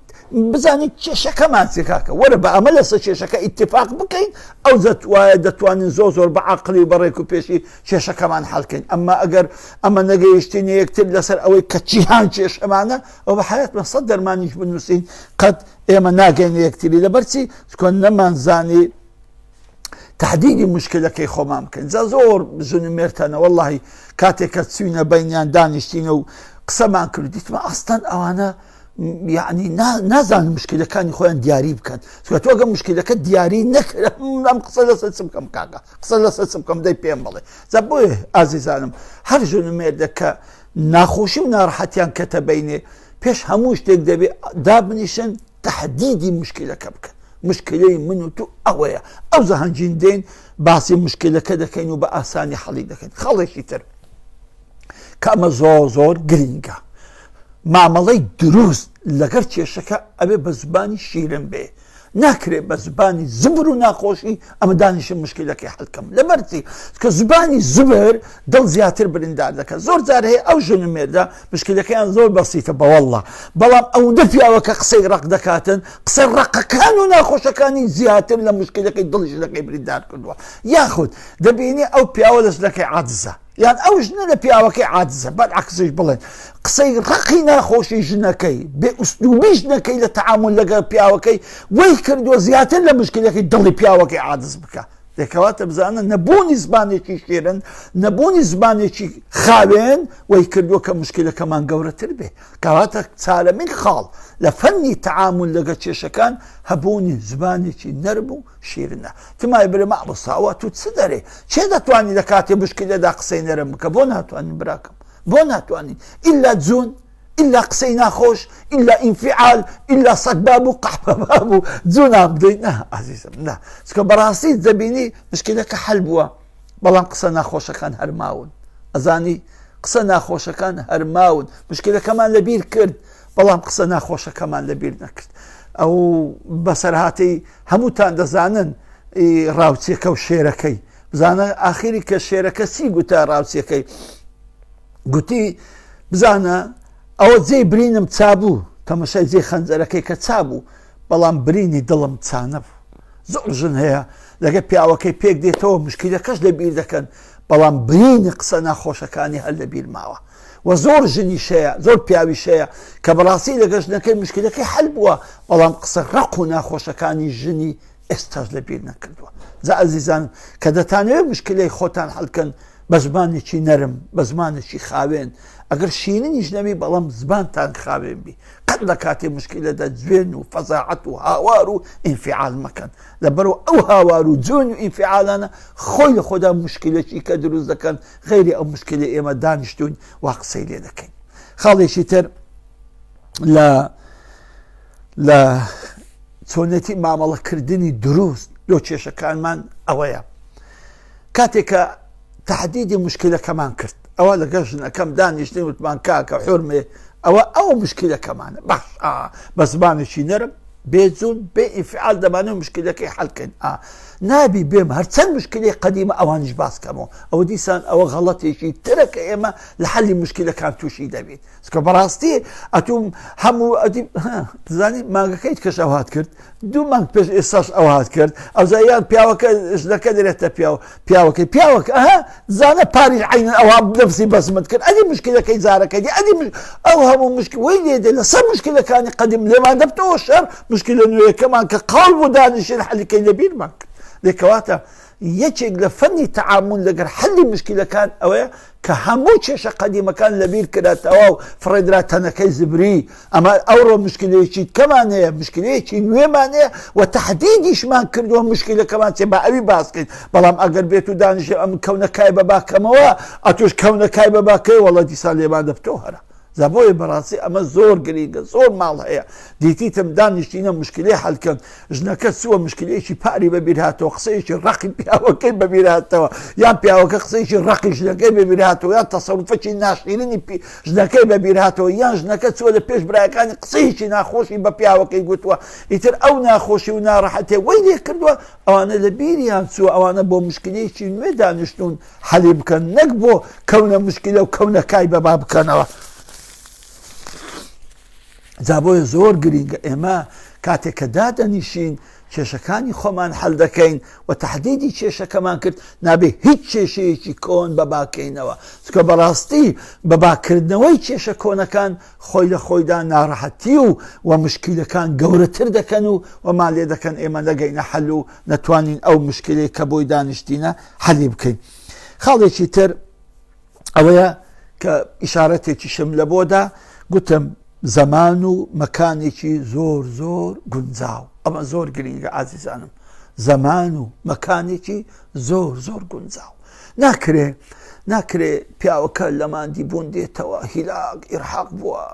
بزانین کێشەکەمان چی کاکە، وەرە بە ئەمە لەسەر کێشەکە ئیتفاق بکەین، ئەو دەتوایە دەتوانین زۆر زۆر بە عقلی و بە ڕێک و پێشی کێشەکەمان حەلکەین. ئەمما ئەگەر ئەمە نەگەیشتینە یەکتر لەسەر ئەوەی کە چیهان کێشەمانە، ئەو بە حیاتمان سەد دەرمانیش بنووسین قەت ئێمە ناگەینە یەکتری. لەبەرچی؟ چکۆ نەمانزانی تهدیدی مشکلەکەی خۆمان بکەین. جا زۆر ژن و مێرتەنە وەڵی کاتێک کە چوینە بینیان دانیشتینە و قسەمان کرد، دیتمە ئەستەن ئەوانە یعنی نازانن مشکلەکانی خۆیان دیاری بکەن. چونکە تۆ ئەگەر مشکلەکە دیاری نەکرد ئەم قسە لەسەر چ بکەم کاکە، قسە لەسەر چ بکەم، دەی پێم بڵێ. جا بۆیە ئازیزانم هەر ژن و مێردە کە ناخۆشی و ناڕەحەتیان کەتە بینێ، پێش هەموو شتێک دەبێ دابنیشن تهدیدی مشکلەکە بکەن. مشکلەی من و تو ئەوەیە، ئەو زەهەنجین دێن باسی مشکلەکە دەکەین و بە ئاسانی حەڵی دەکەین. خەڵێکی تر کە ئەمە زۆر زۆر گرنگە، مامەڵەی دروست لەگەر کێشەکە ئەبێ بە زبانی شیرن بێ، ناکرێت بە زبانی زبر و ناخۆشی ئەمە دانیشم مشکلەکەی حلکەم. لەبەرچی؟ کە زبانی زبر دڵ زیاتر بریندار دەکات. زۆر جار هەیە ئەو ژن و مێردە مشکلەکەیان زۆر بەسیتە بەوەڵڵا، بەڵام ئەوەندە پیاوەکە قسەی ڕق دەکاتن، قسە ڕقەکان و ناخۆشەکانی زیاتر لە مشکلەکەی دڵی ژنەکەی بریندار کردووە. یاخود دەبینی ئەو پیاوە لە ژنەکەی عادزە، یان ئەو ژنە لە پیاوەکەی عادزە، بەرعەکسیش بڵێن قسەی ڕقی ناخۆشی ژنەکەی، بێ ئوسلوبی ژنەکەی لە تەعامول لەگەڵ پیاوەکەی وەی کردووە زیاتر لە مشکلەکەی دڵی پیاوەکەی عادز بکە. دەکەواتە بزانە نەبوونی زمانێکی شێرن، نەبوونی زمانێکی خاوێن وەی کردووە کە مشکلەکەمان گەورەتر بێ. کەواتە چارەمین خاڵ لە فەنی تەعامول لەگە کێشەکان هەبوونی زمانێکی نەرم و شیرنە. تمای برێ مامۆستا ئەوە تو چ دەرێ؟ چێ دەتوانی لە کاتێ مشکلەدا قسەی نەرم بکە؟ بۆ ناتوانین براکەم، بۆ ناتوانین؟ ئیلا جون، ئیلا قسەی ناخۆش، ئیلا ئینفعال، ئیلا سەگباب و قەحپەباب و جونان بدەیت. نا ئازیزم نا، چکە بەڕاستی دەبینی مشکلەکە حەل بووە، بەڵام قسە ناخۆشەکان هەرماون. ئەزانی قسە ناخۆشەکان هەرماون، مشکلەکەمان لەبیر کرد بەڵام قسە ناخۆشەکەمان لەبیر نەکرد. ئەو بەسەرهاتەی هەمووتان دەزانن، ڕاوچێکە و شێرەکەی. بزانە ئاخری کە شێرەکە چی گوتە ڕاوچێکەی؟ گوتی بزانە ئەوە جێی برینم چابوو، تەمەشای جێی خەنجەرەکەی کە چابوو، بەڵام برینی دڵم چانە بوو. زۆر ژن هەیە لەگە پیاوەکەی پێک دێتەوە، مشکلەکەش لەبیر دەکەن، بەڵام برینی قسە ناخۆشەکانی هەر لەبیر ماوە. و زۆر ژنیش هەیە، زۆر پیاویش هەیە کە بەڕاستی لەگە ژنەکەی مشکلەکەی حەل بووە، بەڵام قسە ڕق و ناخۆشەکانی ژنی ئێستاش لەبیر نەکردووە. جا ئەزیزان کە دەتانەوێت مشکلەی خۆتان حەلکەن بە زمانێکی نەرم، بە زمانێکی خاوێن، ئەگەر شیرینیش نەبی بەڵام زمانتان خاوێن بی، قەت لە کاتێ مشکلەدا جوێن و فەزاعەت و هاوار و ئینفعال مەکەن. لەبەرەوە ئەو هاوار و جوێن و ئینفعالانە خۆی لە خۆدا مشکلێکی کە دروست دەکەن، غەیری ئەو مشکلەی ئێمە دانیشتوین وا قسەی لێ دەکەین. خاڵێکی تر لە لە چۆنێتی مامەڵەکردنی دروست لۆ کێشەکانمان ئەوەیە کاتێک کە تهدیدی مشکلەکەمان کرد، ئەوە لەگەڵ ژنەکەم دانیشتین وتمان کاکە حورمێ ئەوە ئەو مشکلەکەمانە، باش بە زمانێکی نەرم بێجون بێ ئینفعال دەمانەوە مشکلەکەی حەلکەین ئا نابی بێم هەرچەند مشکلی قەدیمە ئەوانیش باس کەمەوە ئەوە دیسان ئەوە غەڵەتێکی ترە کە ئێمە لە حەلی مشکلەکان تووشی دەبین چکە بەڕاستی ئەتوم هەموو ئەدی زانی مانگەکەیت کەش ئەو هات کرد دوو مانگ پێش ئێستاش ئەو هات کرد ئەوجا یان پیاوەکە ژنەکە دەرێتە پیاو پیاوەکەی پیاوەکە ئەها زانە پاریش عینەن ئەوها نفسی بەزمت کرد ئەدی مشکلەکەی جارەکەی دی ئەدی ئەو هەموو مشک وەی لێ دێ لەسەر مشکلەکانی قەدیم لێمان دەبتەوە شەر مشکلە نوێیەکەمان کە قاڵ بوو دانیشین حەلیکەی لەبیرمان کرد لێکەواتە یەکێک لە فەنی تەعامول لەگەر حەلی مشکلەکان ئەوەیە کە هەموو کێشە قەدیمەکان لەبیر کرا تەواو فڕێدرا تەنەکەی زبری ئەمە ئەوڕۆ مشکلەیەکی کەمان هەیە مشکلەیەکی نوێمان هەیە و تەحدیدیشمان کردووە مشکلەکەمان چێ با ئەوی باس کەین بەڵام ئەگەر بێت و دانیشێ ئەم کەونەکای بە باکەمەوە ئەتوش کەونەکای بە باکەی وەڵە دیسان لێمان دەبتەوە هەرە جا بۆیە بەڕاستی ئەمە زۆر گرینگە زۆر ماڵ هەیە دیتیتم دانیشتینە مشکلەی حەلکەن ژنەکە چووە مشکلەیەکی پاری بەبیر هاتەوە قسەیەکی ڕەقی پیاوەکەی بەبیر هاتەوە یان پیاوەکە قسەیەکی ڕەقی ژنەکەی بەبیر هاتەوە یان تەسەروفەکی ناشیرینی ژنەکەی بەبیر هاتەوە یان ژنەکە چووە لە پێش برایەکانی قسەیەکی ناخۆشی بە پیاوەکەی گوتووە ئیتر ئەو ناخۆشی و ناڕەحەتێ وەی لێ کردووە ئەوانە لە بیریان چووە ئەوانە بۆ مشکلەیەکی نوێ دانیشتون حەلی بکەن نەک بۆ کەونە مشکلە و کەونە کای بەبا بکەنەوە. جا بۆیە زۆر گرینگە ئێمە کاتێک کە دادەنیشین کێشەکانی خۆمان حەل دەکەین و تهدیدی کێشەکەمان کرد نابێ هیچ کێشەیەکی کۆن بەباکەینەوە چکە بەڕاستی بەباکردنەوەی کێشە کۆنەکان خۆی لە خۆیدا ناڕەحەتی و و مشکیلەکان گەورەتر دەکەن و وەمان لێ دەکەن ئێمە نەگەینە حەل و نەتوانین ئەو مشکلەی کە بۆی دانیشتینە حەلی بکەین. خاڵێکی تر ئەوەیە کە ئیشارەتێکیشم لە بۆدا گوتم زەمان و مەکانێکی زۆر زۆر گونجاو ئەمە زۆر گرنگە ئازیزانم زەمان و مەکانێکی زۆر زۆر گونجاو ناکرێ ناکرێ پیاوەکە لە ماندی بوون دێتەوە هیلاک ئیرحاق بووە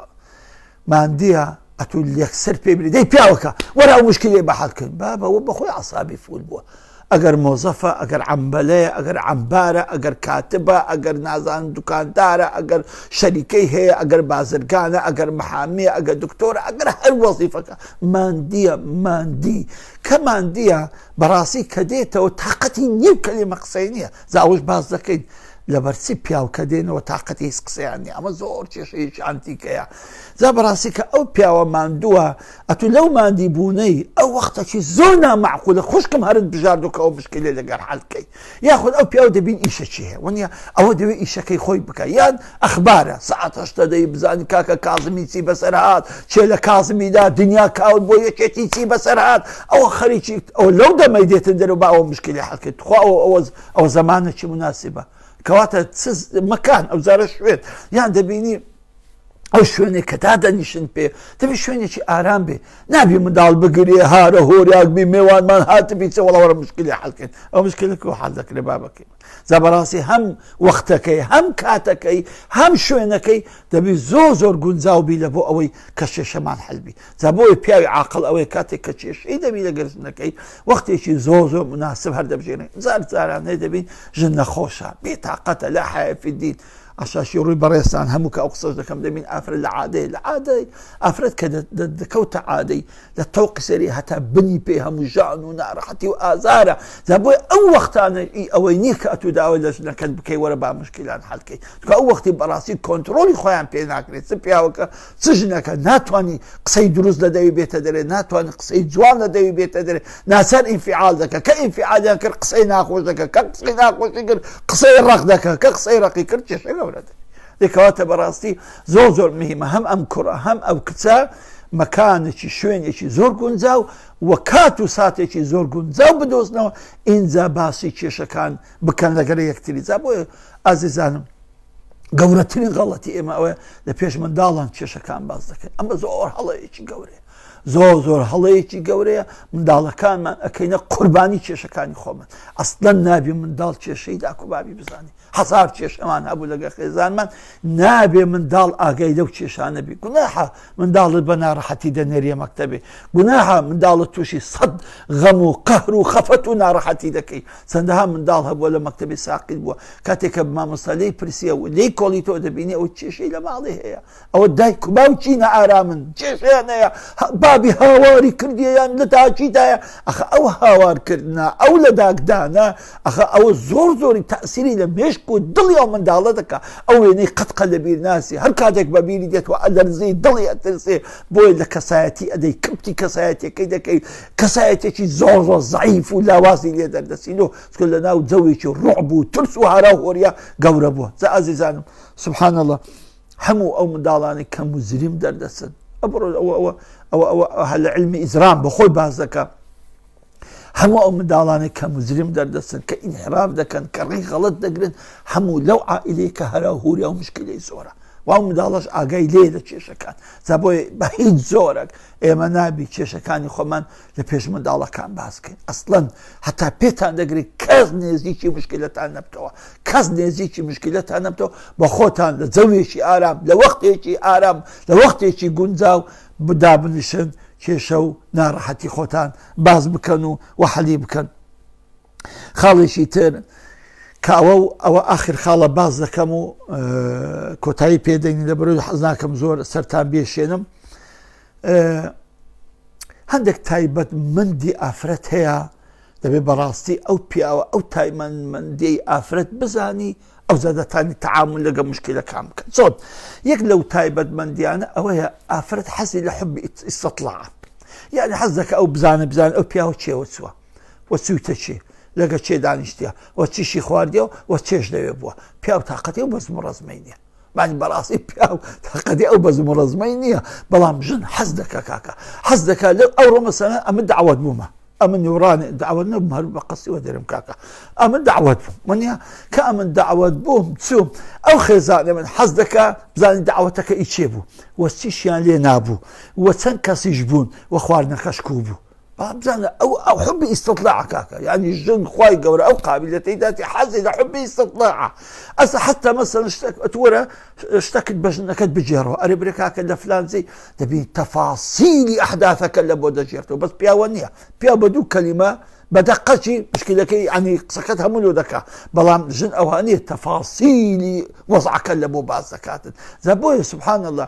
ماندیە ئەتوو لەکسەر پێ بری دەی پیاوەکە وەرە ئەو مشکلەیە بە حەل کەین بابە وە بەخۆی عەسابی فول بووە ئەگەر مۆزەفە ئەگەر عەمبەلەیە ئەگەر عەمبارە ئەگەر کاتبە ئەگەر نازان دوکاندارە ئەگەر شەریکەی هەیە ئەگەر بازرگانە ئەگەر محامیە ئەگەر دکتۆرە ئەگەر هەر وەزیفەکە ماندیە ماندی کە ماندیە بەڕاستی کە دێتەوە تاقەتی نیو کەلیمە قسەی نییە زاوش باس دەکەین لەبەر چی پیاو کە دێنەوە تاقەتی هیچ قسەیان نیە ئەمە زۆر کێشەیەکی ئەنتیکەیە جا بەڕاستی کە ئەو پیاوە ماندووە ئەتو لەو ماندی بوونەی ئەو وەختەکی زۆر نامەعقولە خوشکم هەرت بژاردو کە ئەو مشکلەی لەگەر حەل کەی یاخود ئەو پیاو دەبین ئیشەکی هەیە وەنیە ئەوە دەوێ ئیشەکەی خۆی بکە یان ئەخبارە سەعات هەشتە دەی بزانی کاکە کازمی چی بەسەر هات چێ لە کازمیدا دنیا کاول بۆ یەکێتی چی بەسەر هات ئەوە خەریکی ئەو لەو دەمەی دێتن دەرەوە با ئەوە مشکلی حەل کەی تخوا ئەوە ئەوە ئەو زەمانەکی مناسبە کەواتە چ مەکان ئەو جارە شوێن یان دەبینی ئەو شوێنێک کە دادەنیشن پێ دەبێ شوێنێکی ئارام بێ نابی منداڵ بگرێ هارە هۆریاک بی مێوانمان هاتبی چە وەڵاوەرە مشکلی حەلکەین ئەو مشکلەکە و حەل دەکرێ بابەکەی جا بەڕاستی هەم وەختەکەی هەم کاتەکەی هەم شوێنەکەی دەبی زۆر زۆر گونجاو بی لە بۆ ئەوەی کە کێشەمان حەلبی جا بۆیە پیاوی عاقڵ ئەوەیە کاتێک کە کێشەی دەبی لەگەر ژنەکەی وەختێکی زۆر زۆر مناسب هەر دەبژێنێ جار جارانێ دەبین ژن نەخۆشە بێتاقەتە لا حیا فی الدین عەشاشی ڕووی بەڕێزتان هەموو کە ئەو قسەش دەکەم دەبین ئافرەت لە عادەیە لە عادەی ئافرەت کە دەکەوتە عادەی لە تەوقی سەری هەتا بنی پێ هەموو ژان و ناڕەحەتی و ئازارە جا بۆی ئەو وەختانە ئی ئەوەی نییە کە ئەتوو داوای لە ژنەکەت بکەی وەرە با مشکلان حەل کەی چونکە ئەو وەختی بەڕاستی کۆنترۆڵی خۆیان پێ ناکرێت چ پیاوەکە چ ژنەکە ناتوانی قسەی دروست لە دەوی بێتە دەرێ ناتوانانی قسەی جوان لە دەوی بێتە دەرێ ناچار ئینفعال دەکە کە ئینفعالیان کرد قسەی ناخۆش دەکە کە قسەی ناخۆشی کرد قسەی ڕق دەکە کە قسەی ڕقی کرد کێشە گەورە دەبێت دەکەواتە بەڕاستی زۆر زۆر مهمە هەم ئەم کوڕە هەم ئەو کچە مەکانێکی شوێنێکی زۆر گونجاو و کات و ساتێکی زۆر گونجاو بدۆزنەوە ئینجا باسی کێشەکان بکەن لەگەڵ یەکتری جا بۆیە ئازیزانم گەورەترین غەڵەتی ئێمە ئەوەیە لە پێش منداڵان کێشەکان باس دەکەن ئەمە زۆر هەڵەیەکی گەورەیە زۆر زۆر هەڵەیەکی گەورەیە منداڵەکانمان ئەەکەینە قوربانی کێشەکانی خۆمان ئەسلەن نابی منداڵ کێشەی داک و بابی بزانانی هەزار کێشەمان هەبوو لەگە خێزانمان نابێ منداڵ ئاگای لەو کێشانە بی گوناحە منداڵت بە ناڕەحەتی دەنێریە مەکتەبێ گوناحە منداڵت تووشی سەد غەم و قەهر و خەفەت و ناڕەحەتی دەکەی چەندەها منداڵ هەبووە لە مەکتەبی ساقیت بووە کاتێک کە مامۆستا لێی پرسیە و لێی کۆڵیتەوە دەبینی ئەو کێشەی لە ماڵێ هەیە ئەوە دایک و باوکی نائارامن کێشەیان هەیە با. نابی هاواری کردیە یان لە داکیدایە ئەخە ئەو هاوارکردە ئەو لە داکدانە ئەخە ئەوە زۆر زۆری تەسیری لە مێشک و دڵی ئەو منداڵە دەکا ئەو وێنەی قەت قەت لە بیر ناسی هەر کاتێک بە بیری دێتەوە ئەلەرزەی دڵی ئەترسێ بۆیە لە کەسایەتی ئەدەی کپتی کەسایەتیەکەی دەکەی کەسایەتێکی زۆر زۆر زەعیف و لاوازی لێ دەردەچین و چکە لە ناو جەوێکی ڕعب و ترس و هارا و هۆریا گەورە بووە جا ئازیزانم سبحان الله هەموو ئەو منداڵانی کە مجرم دەردەچن ئەبڕۆ ئەوە ئەوە ئەوە ئەوە لە علمی ئیجرام بە خۆی باس دەکا هەموو ئەو منداڵانەی کە مجرم دەردەچن کە ئینحراف دەکەن کە ڕێی غەڵەت دەگرن هەموو لەو عائیلەیە کە هەرا و هوریا و مشکلەی زۆرە و ئەو منداڵەش ئاگای لێ لە کێشەکان جا بۆیە بە هیچ زۆرەک ئێمە نابی کێشەکانی خۆمان لە پێش منداڵەکان باس بکەین ئەسڵەن هەتا پێتان دەگرێت کەس نێزیکی مشکلەتان نەبتەوە کەس نێزیکی مشکلەتان نەبتەوە بە خۆتان لە جەوێکی ئارام لە وەختێکی ئارام لە وەختێکی گونجاو دابنیشن کێشە و ناڕەحەتی خۆتان باس بکەن و وە حەلی بکەن. خاڵێکی تر کە ئەوە و ئەوە ئاخر خاڵە باس دەکەم و کۆتایی پێدەین لە بەرەوەی حەز ناکەم زۆر سەرتان بێشێنم هەندێک تایبەت مندی ئافرەت هەیە دەبێت بەڕاستی ئەو پیاوە ئەو تایمەندمەندیەی ئافرەت بزانی ئەوجا دەتانی تەعامول لەگە مشکلەکان بکەن چۆن یەک لەو تایبەتمەندیانە ئەوەیە ئافرەت حەزی لە حب استطلاع یعنی حەز دەکە ئەو بزانە بزانە ئەو پیاوە چێوە چووە وە چوویتە چێ لەگە چێ دانیشتە وە چیشی خواردیە وە چێش لەوێ بووە پیاو تاقەتی و بەزم و ڕەزمەی نییە مانی بەڕاستی پیاو تاقەتی ئەو بەزم و ڕەزمەی نییە بەڵام ژن حەز دەکە کاکە حەز دەکا لەو ئەوڕۆ مەسەلەن ئەمن داوت بوومە ئەمن نورانێ داوت نەبووم هەر بە قەستی وەدەرم کاکە ئەمن داوت بووم وەنیە کە ئەمن داوت بووم چووم ئەو خێزانە من حەز دەکا بزانین داوەتەکە ئی چێ بوو وە چیشیان لێ نابوو وە چەند کەسیش بوون وە خواردنەکەش کوو بوو بەڵام بزانە ئەو ئەو حبی استطلاع کاکە یعنی ژن خوای گەورە ئەو قابلەتەی داتی حەزی لە حبی استطلاع ئەسە حتا مەسەن شتێک ئەتوەرە شتەکت بە ژنەکەت بگێڕەوە ئەرێ برێ کاکە لە فلانزی دەبی تەفاسیلی ئەحداثەکە لە بۆ دەژێرتەوە بەس پیاوە نییە پیاو بە دوو کەلیمە بە دەقەچی مشکلەکەی ینی قسەکەت هەموو لۆ دەکا بەڵام ژن ئەوها نییە تەفاسیلی وەزعەکە لە بۆ باس دەکاتن جا بۆیە سبحان الله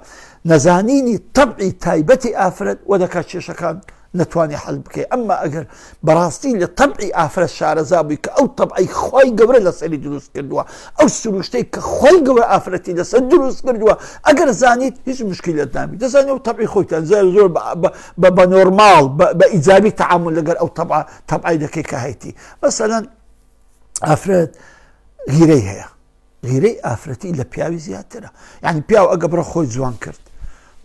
نەزانینی تەبعی تایبەتی ئافرەت وە دەکات کێشەکان نەتوانی حەل بکەی ئەمما ئەگەر بەڕاستی لە تەبعی ئافرەت شارەزا بووی کە ئەو تەبعی خی گەورە لەسەری دروست کردووە ئەو سروشتەی کە خی گەورە ئافرەتی لەسەر دروست کردووە ئەگەر زانیت هیچ مشکلت نابی دەزانانی ئەو تەبعی خۆیتان زۆر زۆر بە نۆرماڵ بە ئیجابی تعامل لەگەر ئەو تەبع تەبعی دەکەی کە هەیتی مەسەلەن ئافرەت غیرەی هەیە غیرەی ئافرەتی لە پیاوی زیاترە یعنی پیاو ئەگە بڕە خۆی جوان کرد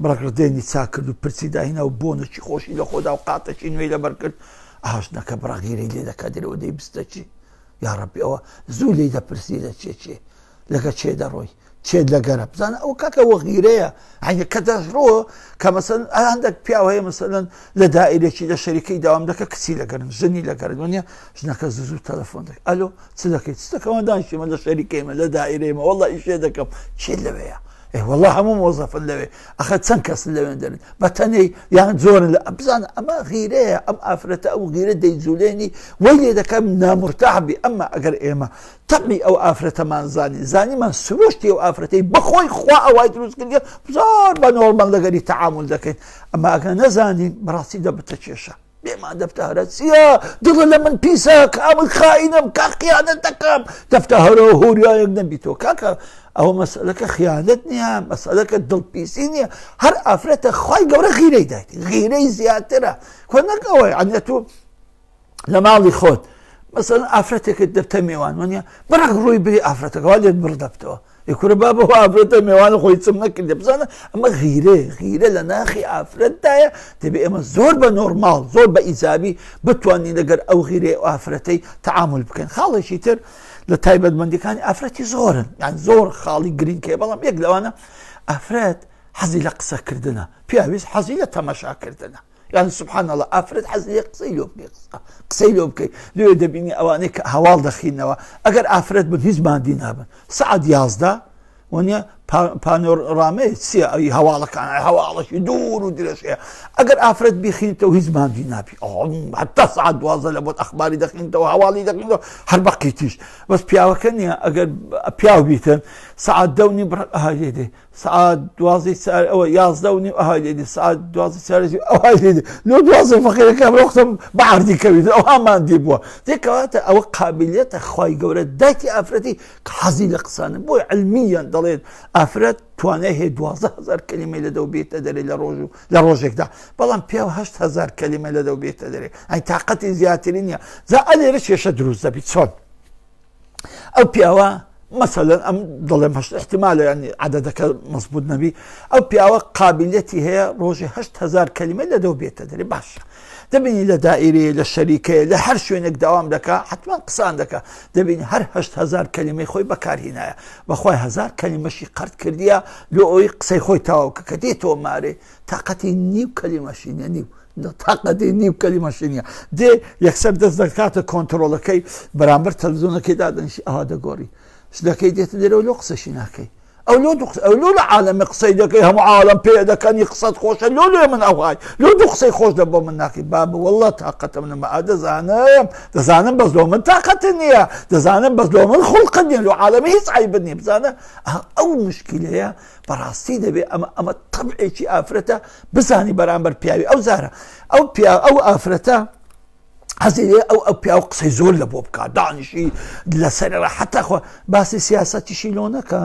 بڕەک ڕدێنی چاک کرد و پرچی داهینا و بۆنێکی خۆشی لە خۆدا و قاتەکی نوێی لەبەر کرد ئاشنەکە بڕە غیرەی لێ دەکات درەوە دەی بستەچی یا ڕەبی ئەوە زوو لێی دەپرسی لە چێ چێ لەگە چێ دەڕۆی چێت لەگەرە بزانە ئەو کاکە وە غیرەیە هەنگە کە دەشڕۆ کە مەسەن هەندێک پیاو هەیە مەسەلەن لە دائرێکی لە شەریکەی داوام دەکە کچی لەگەرن ژنی لەگەرن وەنیە ژنەکە زوو زوو تەلەفۆن دەکە ئەلۆ چ دەکەیت چ دەکەم دانیشتیمە لە شەریکەیمە لە دائرەیمە وەڵا ئیشێ دەکەم چێت لەوەیە ئێ وەڵا هەموو مۆزەفن لەوێ ئەخە چەند کەس لەوێن دەرن بە تەنێ یان زۆرن لە بزانە ئەمە غیرەیە ئەم ئافرەتە ئەو غیرە دەیجولێنی وەی لێ دەکەم نامرتاح بی ئەمما ئەگەر ئێمە تەبعی ئەو ئافرەتەمان زانی زانیمان سروشتی ئەو ئافرەتەی بەخۆی خوا ئەوای دروست کردیە زۆر بە نۆرمەڵ لەگەری تەعامول دەکەین ئەمە ئەگەر نەزانین بەڕاستی دەبتە کێشە بێمان دەبتە هەرە چییە دڵە لە من پیسە کامل خائینم کا خیانەت دەکەم دەبتە هەرە هۆریایەک نەبیتەوە کاکە ئەوە مەسەلەکە خیانەت نییە مەسەلەکە دڵپیسی نییە هەر ئافرەتە خوای گەورە غیرەی دایت غیرەی زیاترە کۆ نەک ئەوەی عەنیە تۆ لە ماڵی خۆت مەسەلەن ئافرەتێکت دەبتە مێوان وەنیە بەڕک ڕووی بری ئافرەتەکە وا لێت بڕ دەبتەوە کورە با بۆ ئافرەتە مێوان خۆی چم نەکردێ بزانە ئەمە غیرێ غیرە لە ناخی ئافرەتدایە دەبێ ئێمە زۆر بە نۆرماڵ زۆر بە ئیجابی بتوانین لەگەر ئەو غیرێ ئافرەتەی تعامل بکەین خاڵێکی تر لە تایبەتمەندەکانی ئافرەتی زۆرن یان زۆر خاڵی گرنگکەیە بەڵام یەک لەوانە ئافرەت حەزی لە قسەکردنە پیاویست حەزی لە تەمەشاکردنە یان سبحان الله ئافرەت حەز لێ قسەی لۆ بکەی قسەی لۆ بکەی لێ دەبینی ئەوانەی کە هەواڵ دەخینەوە ئەگەر ئافرەت بن هیچ مادی نابن سعات 11 وەنیە پانۆرامەیە چییە ئەوی هەواڵەکان هەواڵەکی دوور و درێژ هەیە ئەگەر ئافرەت بیخینتەوە هیچ ماندی نابی حتا سعات دوازە لە بۆت ئەخباری دەخینتەوە هەواڵی دەخینەوە هەر بەقیتیش بەس پیاوەکە نییە ئەگەر پیاو بیتن سعات دەونی بڕ لێ دێ سعات دوازی سار ئەوە یازدە و نیو ئەهای لێ دێ سعات دوازی چارەی ئەوهای لێ دێ لۆ دوازە فەقیرەکە ڕۆختم بە عەردی کەویت ئەوها ماندی بووە دێ کەواتە ئەوە قابلیەتە خوای گەورە دایکی ئافرەتی کە حەزی لە قسانە بۆی علمیان دەڵێت ئافرەت توانای هەیە 12000 کەلیمەی لە دەو بێتە دەرێ لە ڕۆژ و لە ڕۆژێکدا بەڵام پیاو 8000 کەلیمە لە دەو بێتە دەرێ ئەی تااقەتی زیاتری نییە جا ئەلێرە کێشە دروست دەبی چۆن ئەو پیاوە مەسەلەن ئەم دەڵێم هەشت احتمالە ینی عدەدەکە مەزبوط نەبی ئەو پیاوە قابلیەتی هەیە ڕۆژی 8000 کەلیمە لە دەو بێتە دەرێ باشە دەبینی لە دائیرەیە لە شەریکەیە لە هەر شوێنێک داوام دەکا حتمما قسان دەکا دەبینی هەر 8000 کەلیمەی خۆی بەکارهینایە بەخوای هزار کەلیمەشی قەرت کردیە لۆ ئەوی قسەی خۆی تەواو کە کە دێتەوە مارێ تاقەتی نیو کەلیمەشی نیە نیو تاقەتی نیو کەلیمەشی نیە دێ یەکسەر دەست دەکاتە کۆنتترۆلەکەی بەرامبەر تەلزۆنەکەی دادەنیشی ئەها دەگۆڕی شتەکەی دێتە دەرەوە لۆ قسەشی ناکەی ئەو لۆ دوو ئەو لۆ لە عالەمی قسەی دەکەی هەموو عالەم پێ دەکەنی قسەت خۆشە لۆ لێ من ئەوهای لۆ دوو قسەی خۆش دە بۆ من ناکەی بابە والله تاقەتم نەما دەزانم دەزانم بەس لۆ من تاقەت نییە دەزانم بەس لۆ من خوڵقت نییە لۆ عالەمی هیچ عیبت نییە بزانە ئەو مشکلەیە بەڕاستی دەبێ ئەمە ئەمە تەبعێکی ئافرەتە بزانی بەرامبەر پیاوی ئەو زارە ئەو پیا ئەو ئافرەتە حەزی لێ ئەو ئەو پیاو قسەی زۆر لە بۆ بکات دانیشی لەسەر ڕەحەتە خۆ باسی سیاسەتیشی لۆ نەکە